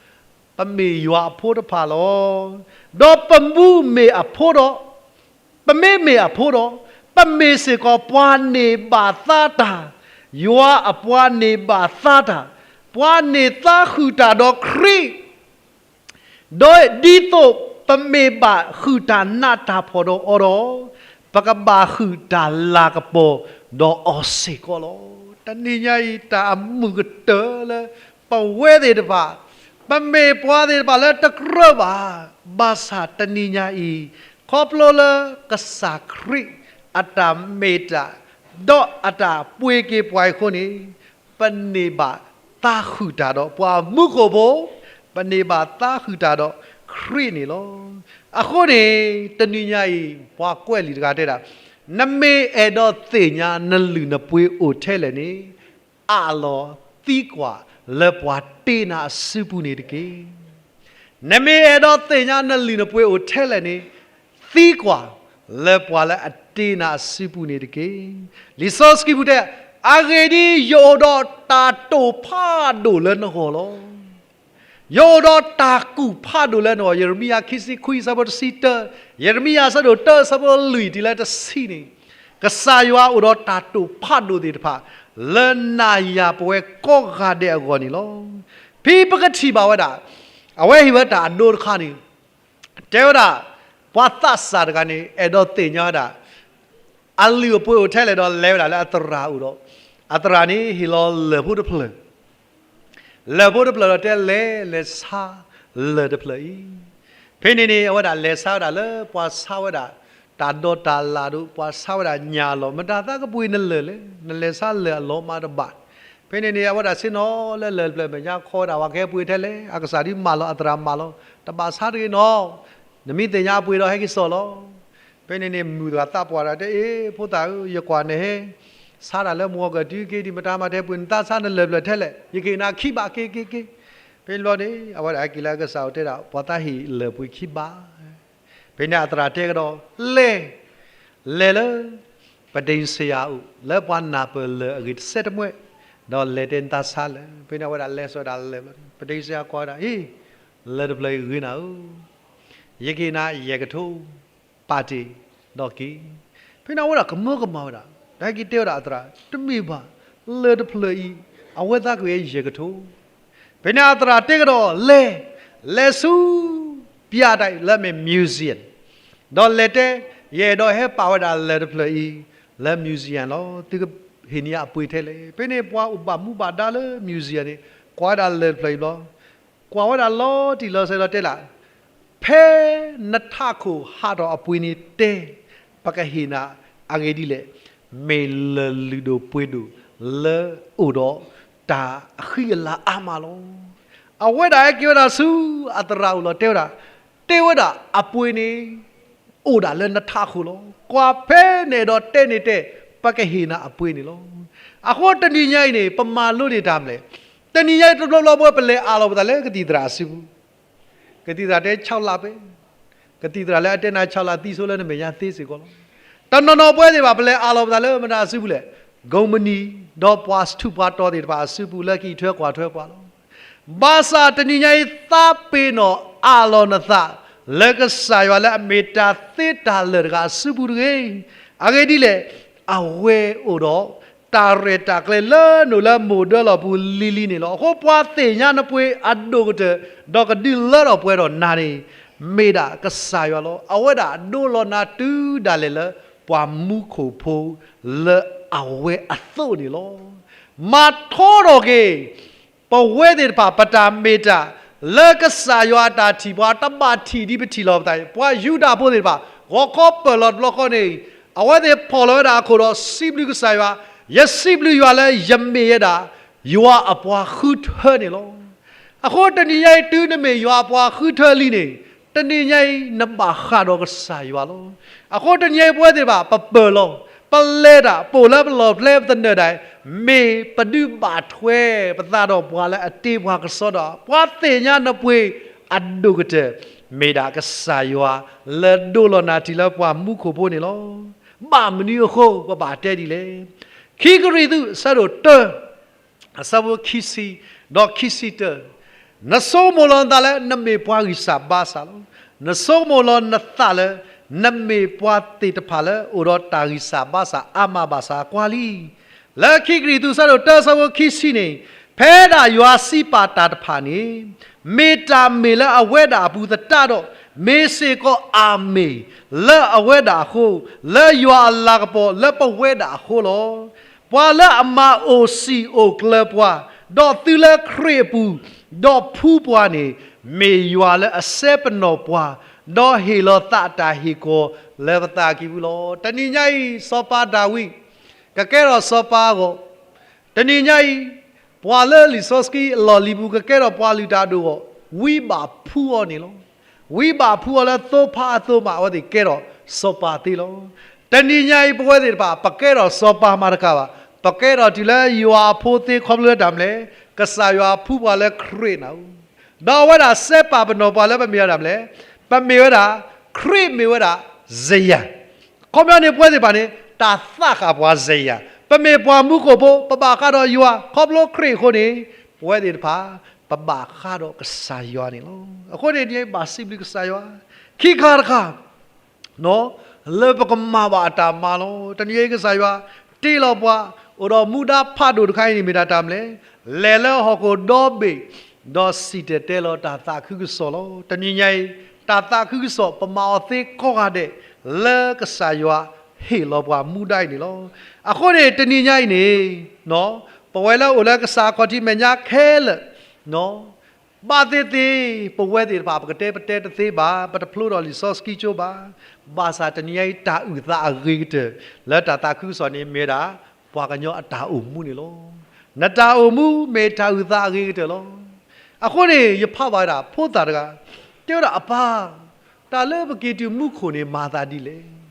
ပမ့ၢ်ယွၤအဖိတဖၣ်လီၤ. ဒီးပမူမ့ၢ်အဖိဒီး, ပမ့ၢ်မ့ၢ်အဖိဒီး, ပမ့ၢ်စ့ၢ်ကီးပှၤန့ၢ်ဘၣ်သါတၢ်, ယွၤအပှၤန့ၢ်ဘၣ်သါတၢ်, ပှၤန့ၢ်သါဃုာ်တၢ်ဒီးခရံာ် ဒီးဒ်သိးပမ့ၢ်ဘၣ်ဃုာ်တၢ်နးတၢ်ဖှီၣ်ဒီးအီၤဒီး, ပကဘၣ်ဃုာ်တၢ်လၤကပီၤဒီးအီၤစ့ၢ်ကီးလီၤ. တနံၤညါအံၤ တၢ်အမုာ်ကတၢၢ်လၢပဝဲသ့ၣ်တဖၣ်, ပမ့ၢ်ပှၤသ့ၣ်တဖၣ်လၢတကြၢးဘၣ်, ဘၣ်ဆၣ်တနံၤညါအံၤ ခီဖျိလၢကစၢ်ခရံာ်အတၢ်မ့ၢ်တၢ် ဒီးအတၢ်ပှ့ၤက့ၤပှၤအံၤအဃိန့ၣ် ပန့ၢ်ဘၣ်သါဃုာ်တၢ်ဒီးပှၤမူခိၣ်ဖိ, ပန့ၢ်ဘၣ်သါဃုာ်တၢ်ဒီးခရံာ်န့ၣ်လီၤ. အဃိန့ၣ် တနံၤညါအံၤ ပှၤကွဲးလံာ်တဂၤတဲဒၣ်, နမ့ၢ်အဲၣ်ဒိးသ့ၣ်ညါနလုၢ်နပှ့ၤအိၣ်ထဲလဲၣ်န့ၣ်, အးလီၤသံကွၢ်လၢပှၤတ့နၤအစုပူၤန့ၣ်တက့ၢ်. နမ့ၢ်အဲၣ်ဒိးသ့ၣ်ညါနလုၢ်နပှ့ၤအိၣ်ထဲလဲၣ်န့ၣ်, သံကွၢ်လၢပှၤလၢအတ့နၤအစုပူၤန့ၣ်တက့ၢ်. လံာ်စီဆှံပူၤတဲ, အဂ့ၢ်ဒ်အံၤ, ယအိၣ်ဒီးတၢ်တိာ်ဖးဒိၣ်လၢနဂီၢ်လီၤ. ယအိၣ်ဒီးတၢ်ကူၣ်ဖးဒိၣ်လၢနဂီၢ်, ယံးရမံယၤခံဆံခွံ အဆၢဖိတဆံတၢ, ယံးရမံယၤအဆၢဒိၣ်တၢ အဆၢဖိလွံၢ်တုၤလၢတဆံန့ၣ်, ကစၢ်ယွၤအိၣ်ဒီးတၢ်တိာ်ဖးဒိၣ်သ့ၣ်တဖၣ် လၢနၤယၤပဝဲကိးဂၤဒဲးအဂီၢ်န့ၣ်လီၤ. ဖဲပကထံၣ်ဘၣ်ဝဲဒၣ်, အဝဲဟ့ၣ်ဝဲတၢ်အဒိတခါန့ၣ်, တဲဝဲဒၣ်, ပှၤသးစၢ်တဂၤန့ၣ် အဲၣ်ဒိးသ့ၣ်ညါဝဲဒၣ် အလုၢ်အပှ့ၤအိၣ်ထဲလဲၣ်ဒီးလဲၤဝဲဒၣ်လၢအသရၣ်အိၣ်ဒီး, အသရၣ်န့ၣ်ဟ့ၣ်လီၤလၢၢ်ဖိတဖျၢၣ်, လၢၢ်ဖိတဖျၢၣ်ဒီးတဲလဲၤ, လဲၤဆါလၢၢ်တဖျၢၣ်အံၤ. ဖဲန့ၣ်န့ၣ် အဝဲဒၣ်လဲၤဆါဝဲဒၣ်လၢပှၤဆါဝဲဒၣ် တၢ်ဒိးတၢ်လၣ်ဒီး ပှၤဆါဝဲဒၣ်ညၣ်အလီၢ်, မတၤသးကပှ့ၤနလၢၢ်လဲၣ်, နလဲၤဆါလၢၢ်အလီၢ်မးတဘၣ်. ဖဲန့ၣ်န့ၣ် အဝဲဒၣ်ဆ့ၣ်နီၤလၢလၢၢ်တဖျၢၣ်မဲာ်ညါ ခိးဝဲဒၣ် ပှၤကဟဲပှ့ၤထဲလဲၣ်, အကစၢ်ဒုးမၢလီၤ အသရၣ်မၢလီၤ, တဘၣ်ဆါတဂ့ၤနီၤ, နမ့ၢ်သ့ၣ်ညါအပှ့ၤဒီးဟဲက့ၤစိာ်လီၤ. ဖဲန့ၣ်န့ၣ် မုၣ်တဂၤသးပှၢ်တၢ်တဲ, အ့ ဖိသၣ်ဧၢ, ယကွၢ်နဟဲ ဆါတၢ်လၢမုၢ်ဂီၤကတုၤက့ၤဒံး မတၤမၤတဟဲပှ့ၤနသးဆါနလၢၢ်ဖျၢၣ်ထဲလဲၣ်, ယကဟ့ၣ်နၤခံဘး က့ၤက့ၤက့ၤ. ဖဲန့ၣ်ဘျီန့ၣ် အဝဲဒၣ်ဟဲက့ၤလၢအကစၢ်အိၣ်တဲဒၣ် ပှၤသးဟ့ၣ်လၢၢ်ပှ့ၤခံဘး. ဖဲန့ၣ်အသရၣ်တဲကဒီး, လဲၤ, လဲၤလၢ ပဒ့ၣ်စယၤအိၣ် လၢပှၤနၢ်ပၢၢ်လၢၢ်အဂ့ၢ်တစဲးတမှဲ, ဒီးလဲၤတဲနသးဆါလၢၢ်. ဖဲန့ၣ်အဝဲဒၣ်လဲၤစိာ်ဒၣ်လၢၢ်ဘျီန့ၣ် ပဒ့ၣ်စယၤကွၢ်ဝဲဒၣ်, အ့ လၢၢ်တဖျၢၣ်အံၤဂ့ၤနၤဧၢ, ယကဟ့ၣ်နၤယဲၢ်ကထိ ပာ်တ့ၢ်ဒီးက့ၤ. ဖဲန့ၣ်အဝဲဒၣ်ကမၢကမၣ်ဝဲဒၣ်, ဒီးဟဲက့ၤတဲဝဲဒၣ်အသရၣ်, တမ့ၢ်ဘၣ်, လၢၢ်တဖျၢၣ်အံၤ အဝဲသးကွံာ်ယဲၢ်ကထိ. ဖဲန့ၣ်အသရၣ်တဲကဒီး, လဲၤ, လဲၤဆူ ပျးဒၣ်လၢအမ့ၢ် museum, ဒီးလဲၤတဲ, ယအဲၣ်ဒိးဟဲပာ်ဝဲဒၣ်လၢၢ်တဖျၢၣ်အံၤ လၢ museum လီၤ. သုကဟ့ၣ်န့ၢ်ယၤအပှ့ၤထဲလဲၣ်. ဖဲန့ၣ်ပှၤအိၣ်ဘၣ်မူဘၣ်ဒါလၢ museum န့ၣ် ကွၢ်ဝဲဒၣ်လၢၢ်တဖျၢၣ်အံၤဘျီ ကွၢ်ဝဲဒၣ်လီၤတံၢ်လီၤဆဲးဒီးတဲဒၣ်, ဖဲနထးခိၣ်ဟးထီၣ်အပှ့ၤန့ၣ်တဲ, ပကဟ့ၣ်နၤအဂ့ၢ်ဒ်လဲၣ်, မ့ၢ်လၢၢ်လုၢ်ဒိၣ်ပှ့ၤဒိၣ်လၢအိၣ်ဒီးတၢ်အဃံအလၤအါမးလီၤ. အဝဲဒၣ်ဟဲက့ၤဝဲဒၣ်ဆူအသရၣ်အိၣ်လီၤတဲဝဲဒၣ်, တဲဝဲဒၣ်အပှ့ၤန့ၣ် အိၣ်ဒၣ်လၢနထးခိၣ်လီၤ. ကွၢ်ဖဲနအဲၣ်ဒိးတဲန့ၣ်တဲ, ပကဟ့ၣ်နၤအပှ့ၤန့ၣ်လီၤ. အဃိတနံၤညါအံၤန့ၣ် ပမၤလိန့ၢ်တၢ်မနုၤလဲၣ်. တနံၤညါအံၤတဘျီဘျီပဝဲပလဲၤအးလီၤပသးလၢကသံၣ်သရၣ်အစုပူၤ, ကသံၣ်သရၣ်တဲဆီလးပဲ, ကသံၣ်သရၣ်လၢအတဲနၤဆီလးသံဆိလၢနမဲာ်ညါသ့စ့ၢ်ကီးလီၤ. တနီၤနီၤပဝဲသ့ၣ်တဖၣ် ပလဲၤအးလီၤပသးလၢမတၤအစုပူၤလဲၣ်, ကိးမုၢ်နံၤ, ဒီးပှၤထူးပှၤတီၤသ့ၣ်တဖၣ်အစုပူၤလၢကအံးထွဲကွၢ်ထွဲပှၤလီၤ. ဘၣ်ဆၣ်တနံၤညါအံၤ သးပ့ၤနီၣ်အးလီၤနသး လၢကစၢ်ယွၤလၢအမ့ၢ်တၢ်သ့တၢ်လၢာ်တဂၤအစုပူၤတဂ့ၤ. အဂ့ၢ်ဒ်လဲၣ်, အဝဲအိၣ်ဒီးတၢ်ရဲၣ်တၢ်ကျဲၤလၢနအိၣ်လၢမိၢ်ဒၢလီၢ်ပူၤလံၤလံၤန့ၣ်လီၤ. အဃိပှၤသ့ၣ်ညါနပှ့ၤအဒိၣ်ကတၢၢ် ဒီးကဒုးလၢထီၣ်ပှဲၤထီၣ်နၤန့ၣ် မ့ၢ်ဒၣ်ကစၢ်ယွၤလီၤ. အဝဲဒၣ်ဒိလီၤနၤတုၤဒၣ်လဲာ်လၢပှၤမူခိၣ်ဖိလၢအဝဲအသိးန့ၣ်လီၤ. မၤထီထီၣ်က့ၤ ပဝဲသ့ၣ်တဖၣ် ပတၢ်မ့ၢ်တၢ် လၢကစၢ်ယွၤအတၢ်ထံၣ်ပှၤ တဘၣ်ထံၣ်ဒ်ပထံၣ်လီၤပသးအံၤ. ပှၤယူဒၤဖိသ့ၣ်တဖၣ် ဂီၤခီပၢၢ်လီၤတဘျီဃီန့ၣ် အဝဲသ့ၣ်ဖီၣ်လီၤဝဲဒၣ်အခိၣ်ဒီး စံးဘျုးကစၢ်ယွၤ, ယစံးဘျုးယွၤလၢယမ့ၢ်ဝဲဒၣ် ယွၤအပှၤဃုထၢန့ၣ်လီၤ. အဃိတနံၤညါအံၤ တုၤနမ့ၢ်ယွၤအပှၤဃုထၢလံန့ၣ်, တနံၤညါအံၤ နဘၣ်ဃးဒီးကစၢ်ယွၤလီၤ. အဃိတနံၤညါအံၤ ပဝဲသ့ၣ်တဖၣ် ပပၢၢ်လီၤ, ပလဲၤတၢ်ပိာ်လၢပလီၢ်ပျဲပသနၢၣ်ဒၣ်, မ့ၢ်ပဒုးဘၣ်ထွဲပသးဒီးပှၤလၢအတ့ပှၤကစီဒီ, ပှၤသ့ၣ်ညါနပှ့ၤအဒိၣ်ကတၢၢ်, မ့ၢ်ဒၣ်ကစၢ်ယွၤလၢဒိလီၤနၤထံးလၢပှၤမူခိၣ်ဖိန့ၣ်လီၤ. ဘၣ်မနုၤအဃိ ပဘၣ်တဲဒ်လဲၣ်. ခံကရံၣ်သူး အဆၢဒိၣ်တၢ အဆၢဖိခံဆံ ဒီးခံဆံတၢ, နဆိကမိၣ်လီၤနသးလၢနမ့ၢ်ပှၤဂံၢ်စၢ်ဘါစၢ်လီၤ. နဆိကမိၣ်လီၤနသးလၢ နမ့ၢ်ပှၤသ့ၣ်တဖၣ်လၢအိၣ်ဒီးတၢ်ဂံၢ်စၢ်ဘါစၢ်အါမးဘၣ်ဆၣ် ကွၢ်လံ လၢခံကရံၣ်သူး အဆၢဒိၣ်တၢ အဆၢဖိခံဆံန့ၣ်, ဖဲဒၣ်ယွၤစံးပာ်တၢ်တဖၣ်န့ၣ်, မ့ၢ်တၢ်မ့ၢ်လၢအဝဲဒၣ်အပူၤသတးဒီး, မ့ၢ်စ့ၢ်ကီးအမ့ၢ်လၢအဝဲဒၣ်အဃိ, လၢယွၤအလၤကပီၤလၢပဝဲဒၣ်အဃိလီၤ. ပှၤလၢအမၤအိၣ်စံာ်အိၣ်ကျၢၤပှၤ, ဒီးသုလၢခရံာ်အပူၤ, ဒီးဖှူပှၤန့ၣ်, မ့ၢ်ယွၤလၢအစဲပနီၣ်ပှၤ, ဒီးဟ့ၣ်လီၤသးအတၢ်ဟ့ၣ်ကီၤလၢပသးကံၢ်ပူၤလီၤ. တနံၤညါအံၤ စီၤပၤဒၤဝံး ကကဲထီၣ်စီၤပၤအဂီၢ်, တနံၤညါအံၤ ပှၤလၢလံာ်စီဆှံအလီၢ်လံၤပူၤ ကကဲထီၣ်ပှၤလုၢ်တၢ်ဒိၣ်အဂီၢ်, ဝံဘၣ်ဖှူအီၤန့ၣ်လီၤ. ဝံဘၣ်ဖှူအီၤလၢသိဖါအသိမး အဝဲသ့ၣ်ကဲထီၣ်စီၤပၤသ့လီၤ. တနံၤညါအံၤ ပဝဲသ့ၣ်တဖၣ် ပကဲထီၣ်စီၤပၤမၤတကးဘၣ်, ပကဲထီၣ်တုၤလၢယွၤအဖိသ့ ခီဖျိလၢတၢ်မနုၤလဲၣ်, ကစၢ်ယွၤဖှူပှၤလၢခရံာ်နၢ်ဟူ ဒီးအဝဲဒၣ်စဲပာ်ပနီၣ်ပှၤလၢပမ့ၢ်ဝဲဒၣ်မနုၤလဲၣ်, ပမ့ၢ်ဝဲဒၣ်, ခရံာ်မ့ၢ်ဝဲဒၣ်စယၤ, ခီပညီန့ၣ် ပဝဲသ့ၣ်တဖၣ်န့ၣ် တၢ်သးဃာ်ပှၤစယၤ, ပမ့ၢ်ပှၤမူခိၣ်ဖိ ပဘၣ်ဃးဒီးယွၤ ခီဖျိခရံာ်အဃိန့ၣ်, ပဝဲသ့ၣ်တဖၣ် ပဘၣ်ဃးဒီးကစၢ်ယွၤန့ၣ်လီၤ. အဃိန့ၣ် ဒ်ဘၣ်စံးဘျုးကစၢ်ယွၤ, ခံခါတခါ လၢပကမၤဘၣ်အတၢ်မၤလီၤ. တနံၤအံၤကစၢ်ယွၤ တ့လီၤပှၤ အိၣ်ဒီးမူဒါဖးဒိၣ်တခါအံၤန့ၣ် မ့ၢ်ဒၣ်တၢ်မနုၤလဲၣ်, လဲၤလၢဟီၣ်ခိၣ်ဒီဘ့ၣ်, ဒီးစံၣ်တဲၤတဲလီၤတၢ်သးခုကစီၣ်လီၤ. တနံၤညါအံၤ တၢ်သးခုကစီၣ် ပမၤအီၤသ့ကိးဂၤဒဲး လၢကစၢ်ယွၤဟ့ၣ်လီၤပှၤမူဒါအံၤန့ၣ်လီၤ. အဃိန့ၣ် တနံၤညါအံၤန့ၣ် ပဝဲလၢအိၣ်လၢကစၢ်အခီၣ်ထံးမဲာ်ညါခဲလၢာ် ဘၣ်သ့ၣ်သ့ၣ် ပဝဲသ့ၣ်တဖၣ် ပကတဲပတဲတသ့ဘၣ်, ပတဖျိထီၣ်လံာ်စီဆှံကၠိဘၣ်. ဘၣ်ဆၣ်တနံၤညါအံၤ တၢ်အုၣ်သးအဂ့ၤကတၢၢ် လၢတၢ်သးခုကစီၣ်န့ၣ် မ့ၢ်ဝဲဒၣ် ပှၤကညီအတၢ်အိၣ်မူန့ၣ်လီၤ. နတၢ်အိၣ်မူမ့ၢ်တၢ်အုၣ်သးအဂ့ၤကတၢၢ်လီၤ. အဃိန့ၣ် ယဖးဘၣ်ဝဲဒၣ် ဖိသၣ်တဂၤ တဲဝဲဒၣ်အပၢ်, တၢ်လၢပက့ၤတုၤမူခိၣ်န့ၣ် မၤသးဒ်လဲၣ်.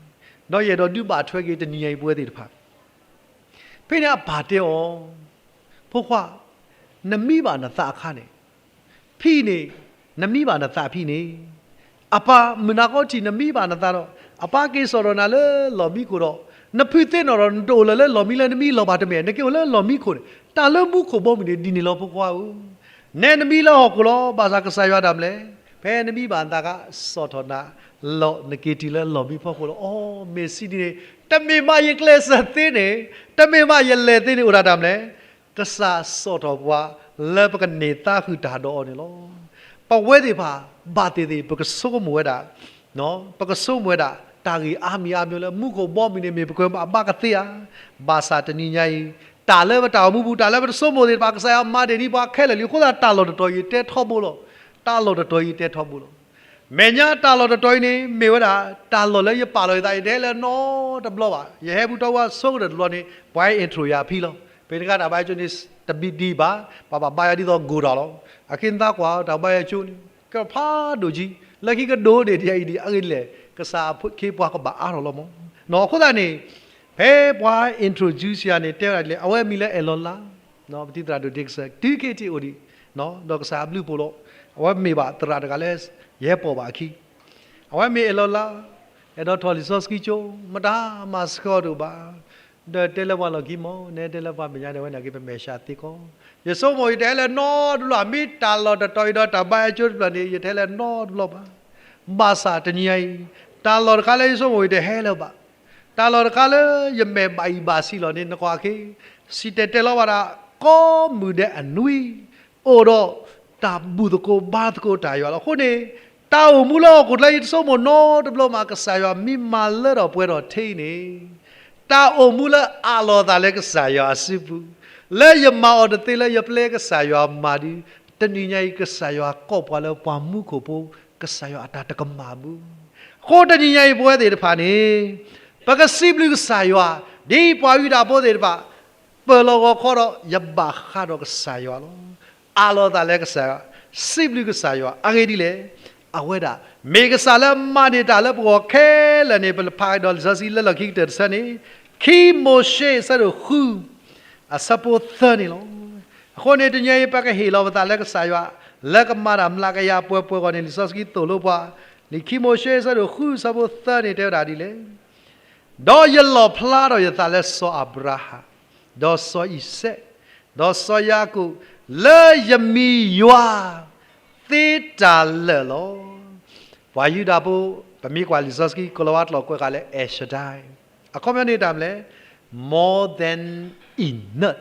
ဒီးယအဲၣ်ဒိးဒုးဘၣ်ထွဲက့ၤတနံၤညါအံၤ ပဝဲသ့ၣ်တဖၣ် ဖဲန့ၣ်အပၢ်တဲအီၤ, ဖိခွါ, နမံဘၣ်နသးအခါန့ၣ်, ဖံန့ၣ်, နမံဘၣ်နသးဖံန့ၣ်, အပၢ်မုၢ်နၤခီထံး နမံဘၣ်နသးဒီး အပၢ်က့ၤစိာ်ဒီးနၤလၢလီၢ်မံခိၣ်ဒီး နဖုသ့ၣ်နီၣ်ဒီး နတအိၣ်လၢၤလၢလီၢ်မံလၢနမံလီၤဘၣ်တမ့ၢ် နက့ၤအိၣ်လၢလီၢ်မံခိၣ်န့ၣ် တၢ်လၢမူခိၣ်ဘီမုၢ်န့ၣ် ဒ်န့ၣ်လီၤဖိခွါဧၢ. နဲနမံလၢဟီၣ်ခိၣ်လီၤ. ဘၣ်ဆၣ်ကစၢ်ယွၤတၢ်မနုၤလဲၣ်, ဖဲနမံဘၣ်နသးအခါ စိာ်ထီၣ်နၤ လီၤ နက့ၤတုၤလၢလီၢ်မံဖီခိၣ်လီၤ. အိ မ့ၢ်စံးဒ်န့ၣ် တမ့ၢ်မးယကျဲးစၢးသ့န့ၣ်, တမ့ၢ်မးယလဲၤသ့န့ၣ် အိၣ်ဒၣ်တၢ်မနုၤလဲၣ်, ကစၢ်စိာ်ထီၣ်ပှၤလၢပကန့ၢ်သါဃုာ်တၢ်ဒီးအီၤန့ၣ်လီၤ. ပဝဲသ့ၣ်တဖၣ် ဘၣ်သ့ၣ်သ့ၣ် ပကဆိကမိၣ်ဝဲဒၣ်, ပကဆိကမိၣ်ဝဲဒၣ် တၢ်ဂ့ၢ်အါမံၤအါမျိၤလၢမူခိၣ်ဘီမုၢ်န့ၣ် မ့ၢ်ပကြၢးမၤဘၣ်ကသ့ဧါ. ဘၣ်ဆၣ်တနံၤညါအံၤ တၢ်လၢပတၢ်အိၣ်မူပူၤ တၢ်လၢပတဆိကမိၣ်သ့ၣ်တဖၣ် ကစၢ်ယွၤမၤဒၣ်န့ၢ်ပှၤခဲလၢာ်လံ. အဃိသတးတၢ်လီၢ်တတီၤအံၤတဲထီဘိလီၤ. တၢ်လီၢ်တတီၤအံၤတဲထီဘိလီၤ. မဲာ်ညါတၢ်လီၢ်တတီၤအံၤန့ၣ် မ့ၢ်ဝဲဒၣ် တၢ်လီၢ်လၢယပာ်လီၤယသး ယတဟဲလၢၤနီတဘျီဘၣ်. ယဟဲဘူးတီဝါဆိကတၢၢ်တဘျီန့ၣ် ပှၤ intro ယၤဖဲလီၤ. ဖဲန့ၣ်အခါတၢ်ဘါယွၤကၠိန့ၣ် တဘံၣ်ဒံးဘၣ်, ပှၤဘၣ်ဘါယွၤဒ်သိး go တၢ်လီၤ. အဃိသတးကွၢ် တၢ်ဘါယွၤကၠိန့ၣ် ကဲထီၣ်ဖးဒိၣ်ကံ, လၢခံကဒိၣ်န့ၣ် ဒ်အံၤဒ်အဂ့ၢ်ဒ်လဲၣ်, ကစၢ်အခ့အပှၤကဘၣ်အါထီၣ်လီၤမး. အဃိသတးန့ၣ် ဖဲပှၤ introduce ယၤန့ၣ် တဲဝဲဒၣ်ဒ်လဲၣ်, အဝဲမံၤလၢအဲၣ်လီၤလါ, ပတံၤသရၣ်ဒိၣ်ဒ့ကစၢၢ် တုၤခဲအံၤအိၣ်ဒံး, ဒီးကစၢ်အဘျုးဖှိၣ်လီၤ. အဝဲမ့ၢ်ဘၣ်သရၣ်တဂၤလၢ ယဟဲပိာ်ဘၣ်အခံ အဝဲမ့ၢ်အဲၣ်လီၤလါ, အဲၣ်ဒိးထီၣ်လံာ်စီဆှံကၠိ, မတၤမၤစှၤအီၤတအိၣ်ဘၣ်. ဒီးတဲလၢပှၤလီၢ်ခံမး, နဲတဲလၢပှၤမဲာ်ညါန့ၣ် အဝဲန့ၣ်က့ၤပမဲာ်ဆှးသ့ကီး. ယဆိကမိၣ် ယတဟဲလၢၤနီတဘျီ, မ့ၢ်တၢ်လီၢ်တတီၤအံၤဒီးတၢ်ဘါယွၤကၠိတဖျၢၣ်န့ၣ် ယတဟဲလၢၤနီတဘျီဘၣ်. ဘၣ်ဆၣ်တနံၤအံၤ တၢ်လီၢ်တခါလၢယဆိကမိၣ် ယတဟဲလၢၤဘၣ်. တၢ်လီၢ်တခါလၢယမဲာ်ဘၣ်အံၤဘၣ်ဆံးလီၤန့ၣ် နကွၢ်က့ၤ, စံၣ်တဲၤတဲလီၤဘၣ်ဒၣ် ကိးမုၢ်ဒဲးအနွံ အိၣ်ဒီးတၢ်ဘူၣ်သကိးဘါသကိးတၢ်ယွၤလီၤ. အဃိန့ၣ် တၢ်အိၣ်မူလၢဟီၣ်ခိၣ်ချၢ ယတဆိကမိၣ်နီတဘျီမး ကစၢ်ယွၤမ့ၢ်မၤလၢထီၣ်ပှဲၤထီၣ်ထဲအံၤန့ၣ်, တၢ်အိၣ်မူလၢအးလီၤအသးလၢကစၢ်ယွၤအစုပူၤ, လၢယမၤအီၤတသ့လၢယပျဲကစၢ်ယွၤမၤဒုး, တနံၤညါအံၤ ကစၢ်ယွၤကိးပှၤလၢပှၤမူခိၣ်ဖိ, ကစၢ်ယွၤအတၢ်တကမၣ်ဘၣ်. အဃိတနံၤညါအံၤ ပဝဲသ့ၣ်တဖၣ်န့ၣ် ပကစံးဘျုးကစၢ်ယွၤ, ဒ်ပှၤယူဒၤဖိသ့ၣ်တဖၣ် ပၢၢ်လီၤဂီၤခီဒီး ယဘၣ်ဃးဒီးကစၢ်ယွၤလီၤ. အးလီၤအသးလၢကစၢ်ယွၤ, စံးဘျုးကစၢ်ယွၤအဂ့ၢ်ဒ်လဲၣ်. အဝဲဒၣ် မ့ၢ်ကစၢ်လၢမၤန့ၢ်တၢ်လၢပဂီၢ်ခဲလၢာ်န့ၣ် ပဖးဒီးလံာ်စီဆှံလၢလီၢ်ခံကတၢၢ်တဆၢန့ၣ်, ခံမိၤၡ့ အဆၢဒိၣ်ဃု အဆၢဖိသၢန့ၣ်လီၤ. အဃိန့ၣ် တနံၤအံၤ ပကဟ့ၣ်လီၤပသးလၢကစၢ်ယွၤ လၢကမၤတၢ်မျးကယၤပှဲၤပှဲၤအဂီၢ်န့ၣ် လံာ်စီဆှံသိၣ်လိပှၤ, လံာ်ခံမိၤၡ့ အဆၢဒိၣ်ဃု အဆၢဖိသၢန့ၣ် တဲဝဲဒၣ်ဒ်လဲၣ်. ဒီးယလီၣ်ဖျါထီၣ်ယသးလၢစီၤအၤဘြၤဟၣ်, ဒီးစီၤအံၤစဲး, ဒီးစီၤယၤကိာ်, လၢယမံၤယွၤသ့တၢ်လၢာ်လီၤ. ပှၤယူဒၤဖိ ပမ့ၢ်ကွၢ်လံာ်စီဆှံ ကိၤလၤဝါကျိာ်ကွဲးဃာ်လၢ El Shaddai, အခီပညီန့ၣ်တၢ်မနုၤလဲၣ်, more than enough,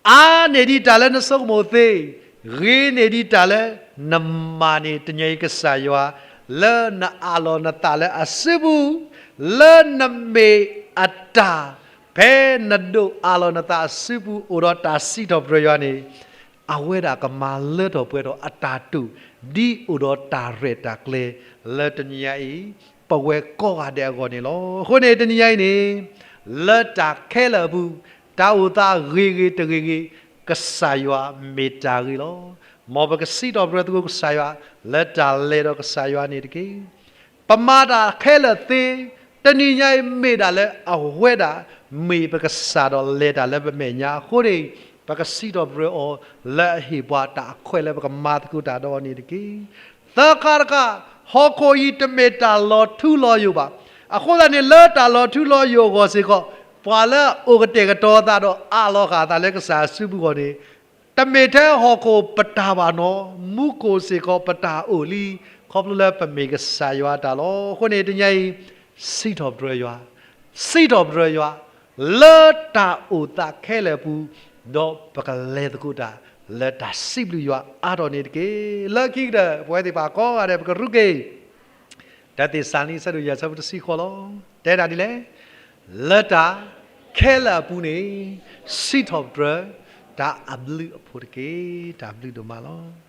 အါန့ၢ်ဒံးတၢ်လၢနဆိကမိၣ်သ့, ဂ့ၤန့ၢ်ဒံးတၢ်လၢနမၤန့ၢ်. တနံၤအံၤကစၢ်ယွၤ လၢနအးလီၤနသးလၢအစုပူၤ, လၢနမ့ၢ်အတၢ်, ဖဲနဒိးအးလီၤနသးအစုပူၤ အိၣ်ဒီးတၢ်စံးထီၣ်ပတြၢၤယွၤန့ၣ်, အဝဲဒၣ်ကမၤလၢထီၣ်ပှဲၤထီၣ်အတၢ်တိာ် ဒ်အိၣ်ဒီးတၢ်ရဲၣ်တၢ်ကျဲၤ လၢတနံၤညါအံၤ ပဝဲကိးဂၤဒဲးအဂီၢ်န့ၣ်လီၤ. အဃိန့ၣ် တနံၤညါအံၤန့ၣ် လၢတၢ်ခဲလၢာ်အပူၤ, တၢ်အိၣ်သးဂ့ၤဂ့ၤတဂ့ၤဂ့ၤ, ကစၢ်ယွၤမ့ၢ်တၢ်ဂ့ၤလီၤ. မ်ပကစံးထီၣ်ပတြၢၤသကိးကစၢ်ယွၤ လၢတၢ်လဲၤဒီးကစၢ်ယွၤန့ၣ်တက့ၢ်. ပမၤတၢ်ခဲလၢာ်သ့, တနံၤညါအံၤမ့ၢ်ဒၣ်လၢအဝဲဒၣ် မ့ၢ်ပကစၢ်ဒီးလဲၤတၢ်လၢပမဲာ်ညါအဃိန့ၣ်, ပကစံးထီၣ်ပတြၢၤအီၤ လၢအဟ့ၣ်ပှၤတၢ်အခွဲးလၢပကမၤသကိးတၢ်ဒီးအီၤန့ၣ်တက့ၢ်. သၢခါတခါ, ဟီၣ်ခိၣ်အံၤတမ့ၢ်တၢ်လီၤထူလီၤယိာ်ဘၣ်. အဃိသတးန့ၣ် လၢတၢ်လီၤထူလီၤယိာ်အဂီၢ်စ့ၢ်ကီး, ပှၤလၢအအိၣ်ကတဲာ်ကတီၤအသးဒီးအးလီၤဃာ်အသးလၢကစၢ်အစုပူၤအဂီၢ်န့ၣ်, တမ့ၢ်ထဲဟီၣ်ခိၣ်ပတၢ်ဘၣ်နီၤ, မူခိၣ်စ့ၢ်ကီးပတၢ်အိၣ်လံ, ခီဖျိလၢပမ့ၢ်ကစၢ်ယွၤအတၢ်လီၤ. အဃိန့ၣ် တနံၤအံၤ စံးထီၣ်ပတြၢၤယွၤ, စံးထီၣ်ပတြၢၤယွၤ လၢတၢ်အိၣ်သးခဲလၢာ်အပူၤ, ဒီးပကလဲၤသကိးတၢ်လၢတၢ်စံးဘျုးယွၤအါထီၣ်န့ၣ်တက့ၢ်. လၢခံကတၢၢ် ပဝဲသ့ၣ်တဖၣ်ကိးဂၤဒဲး ပကရူးက့ၤ တၢ်သ့းစၤလနံ အဆၢဒိၣ်ယဲၢ် အဆၢဖိတဆံဃိးလီၤ. တဲဒၣ်ဒ်လဲၣ်, လၢတၢ်ခဲလၢာ်အပူၤန့ၣ် စံးထီၣ်ပတြၢၤ တၢ်အဘျုးအဖှိၣ်တက့ၢ်. တၢ်ဘျုးဒိၣ်မးလီၤ.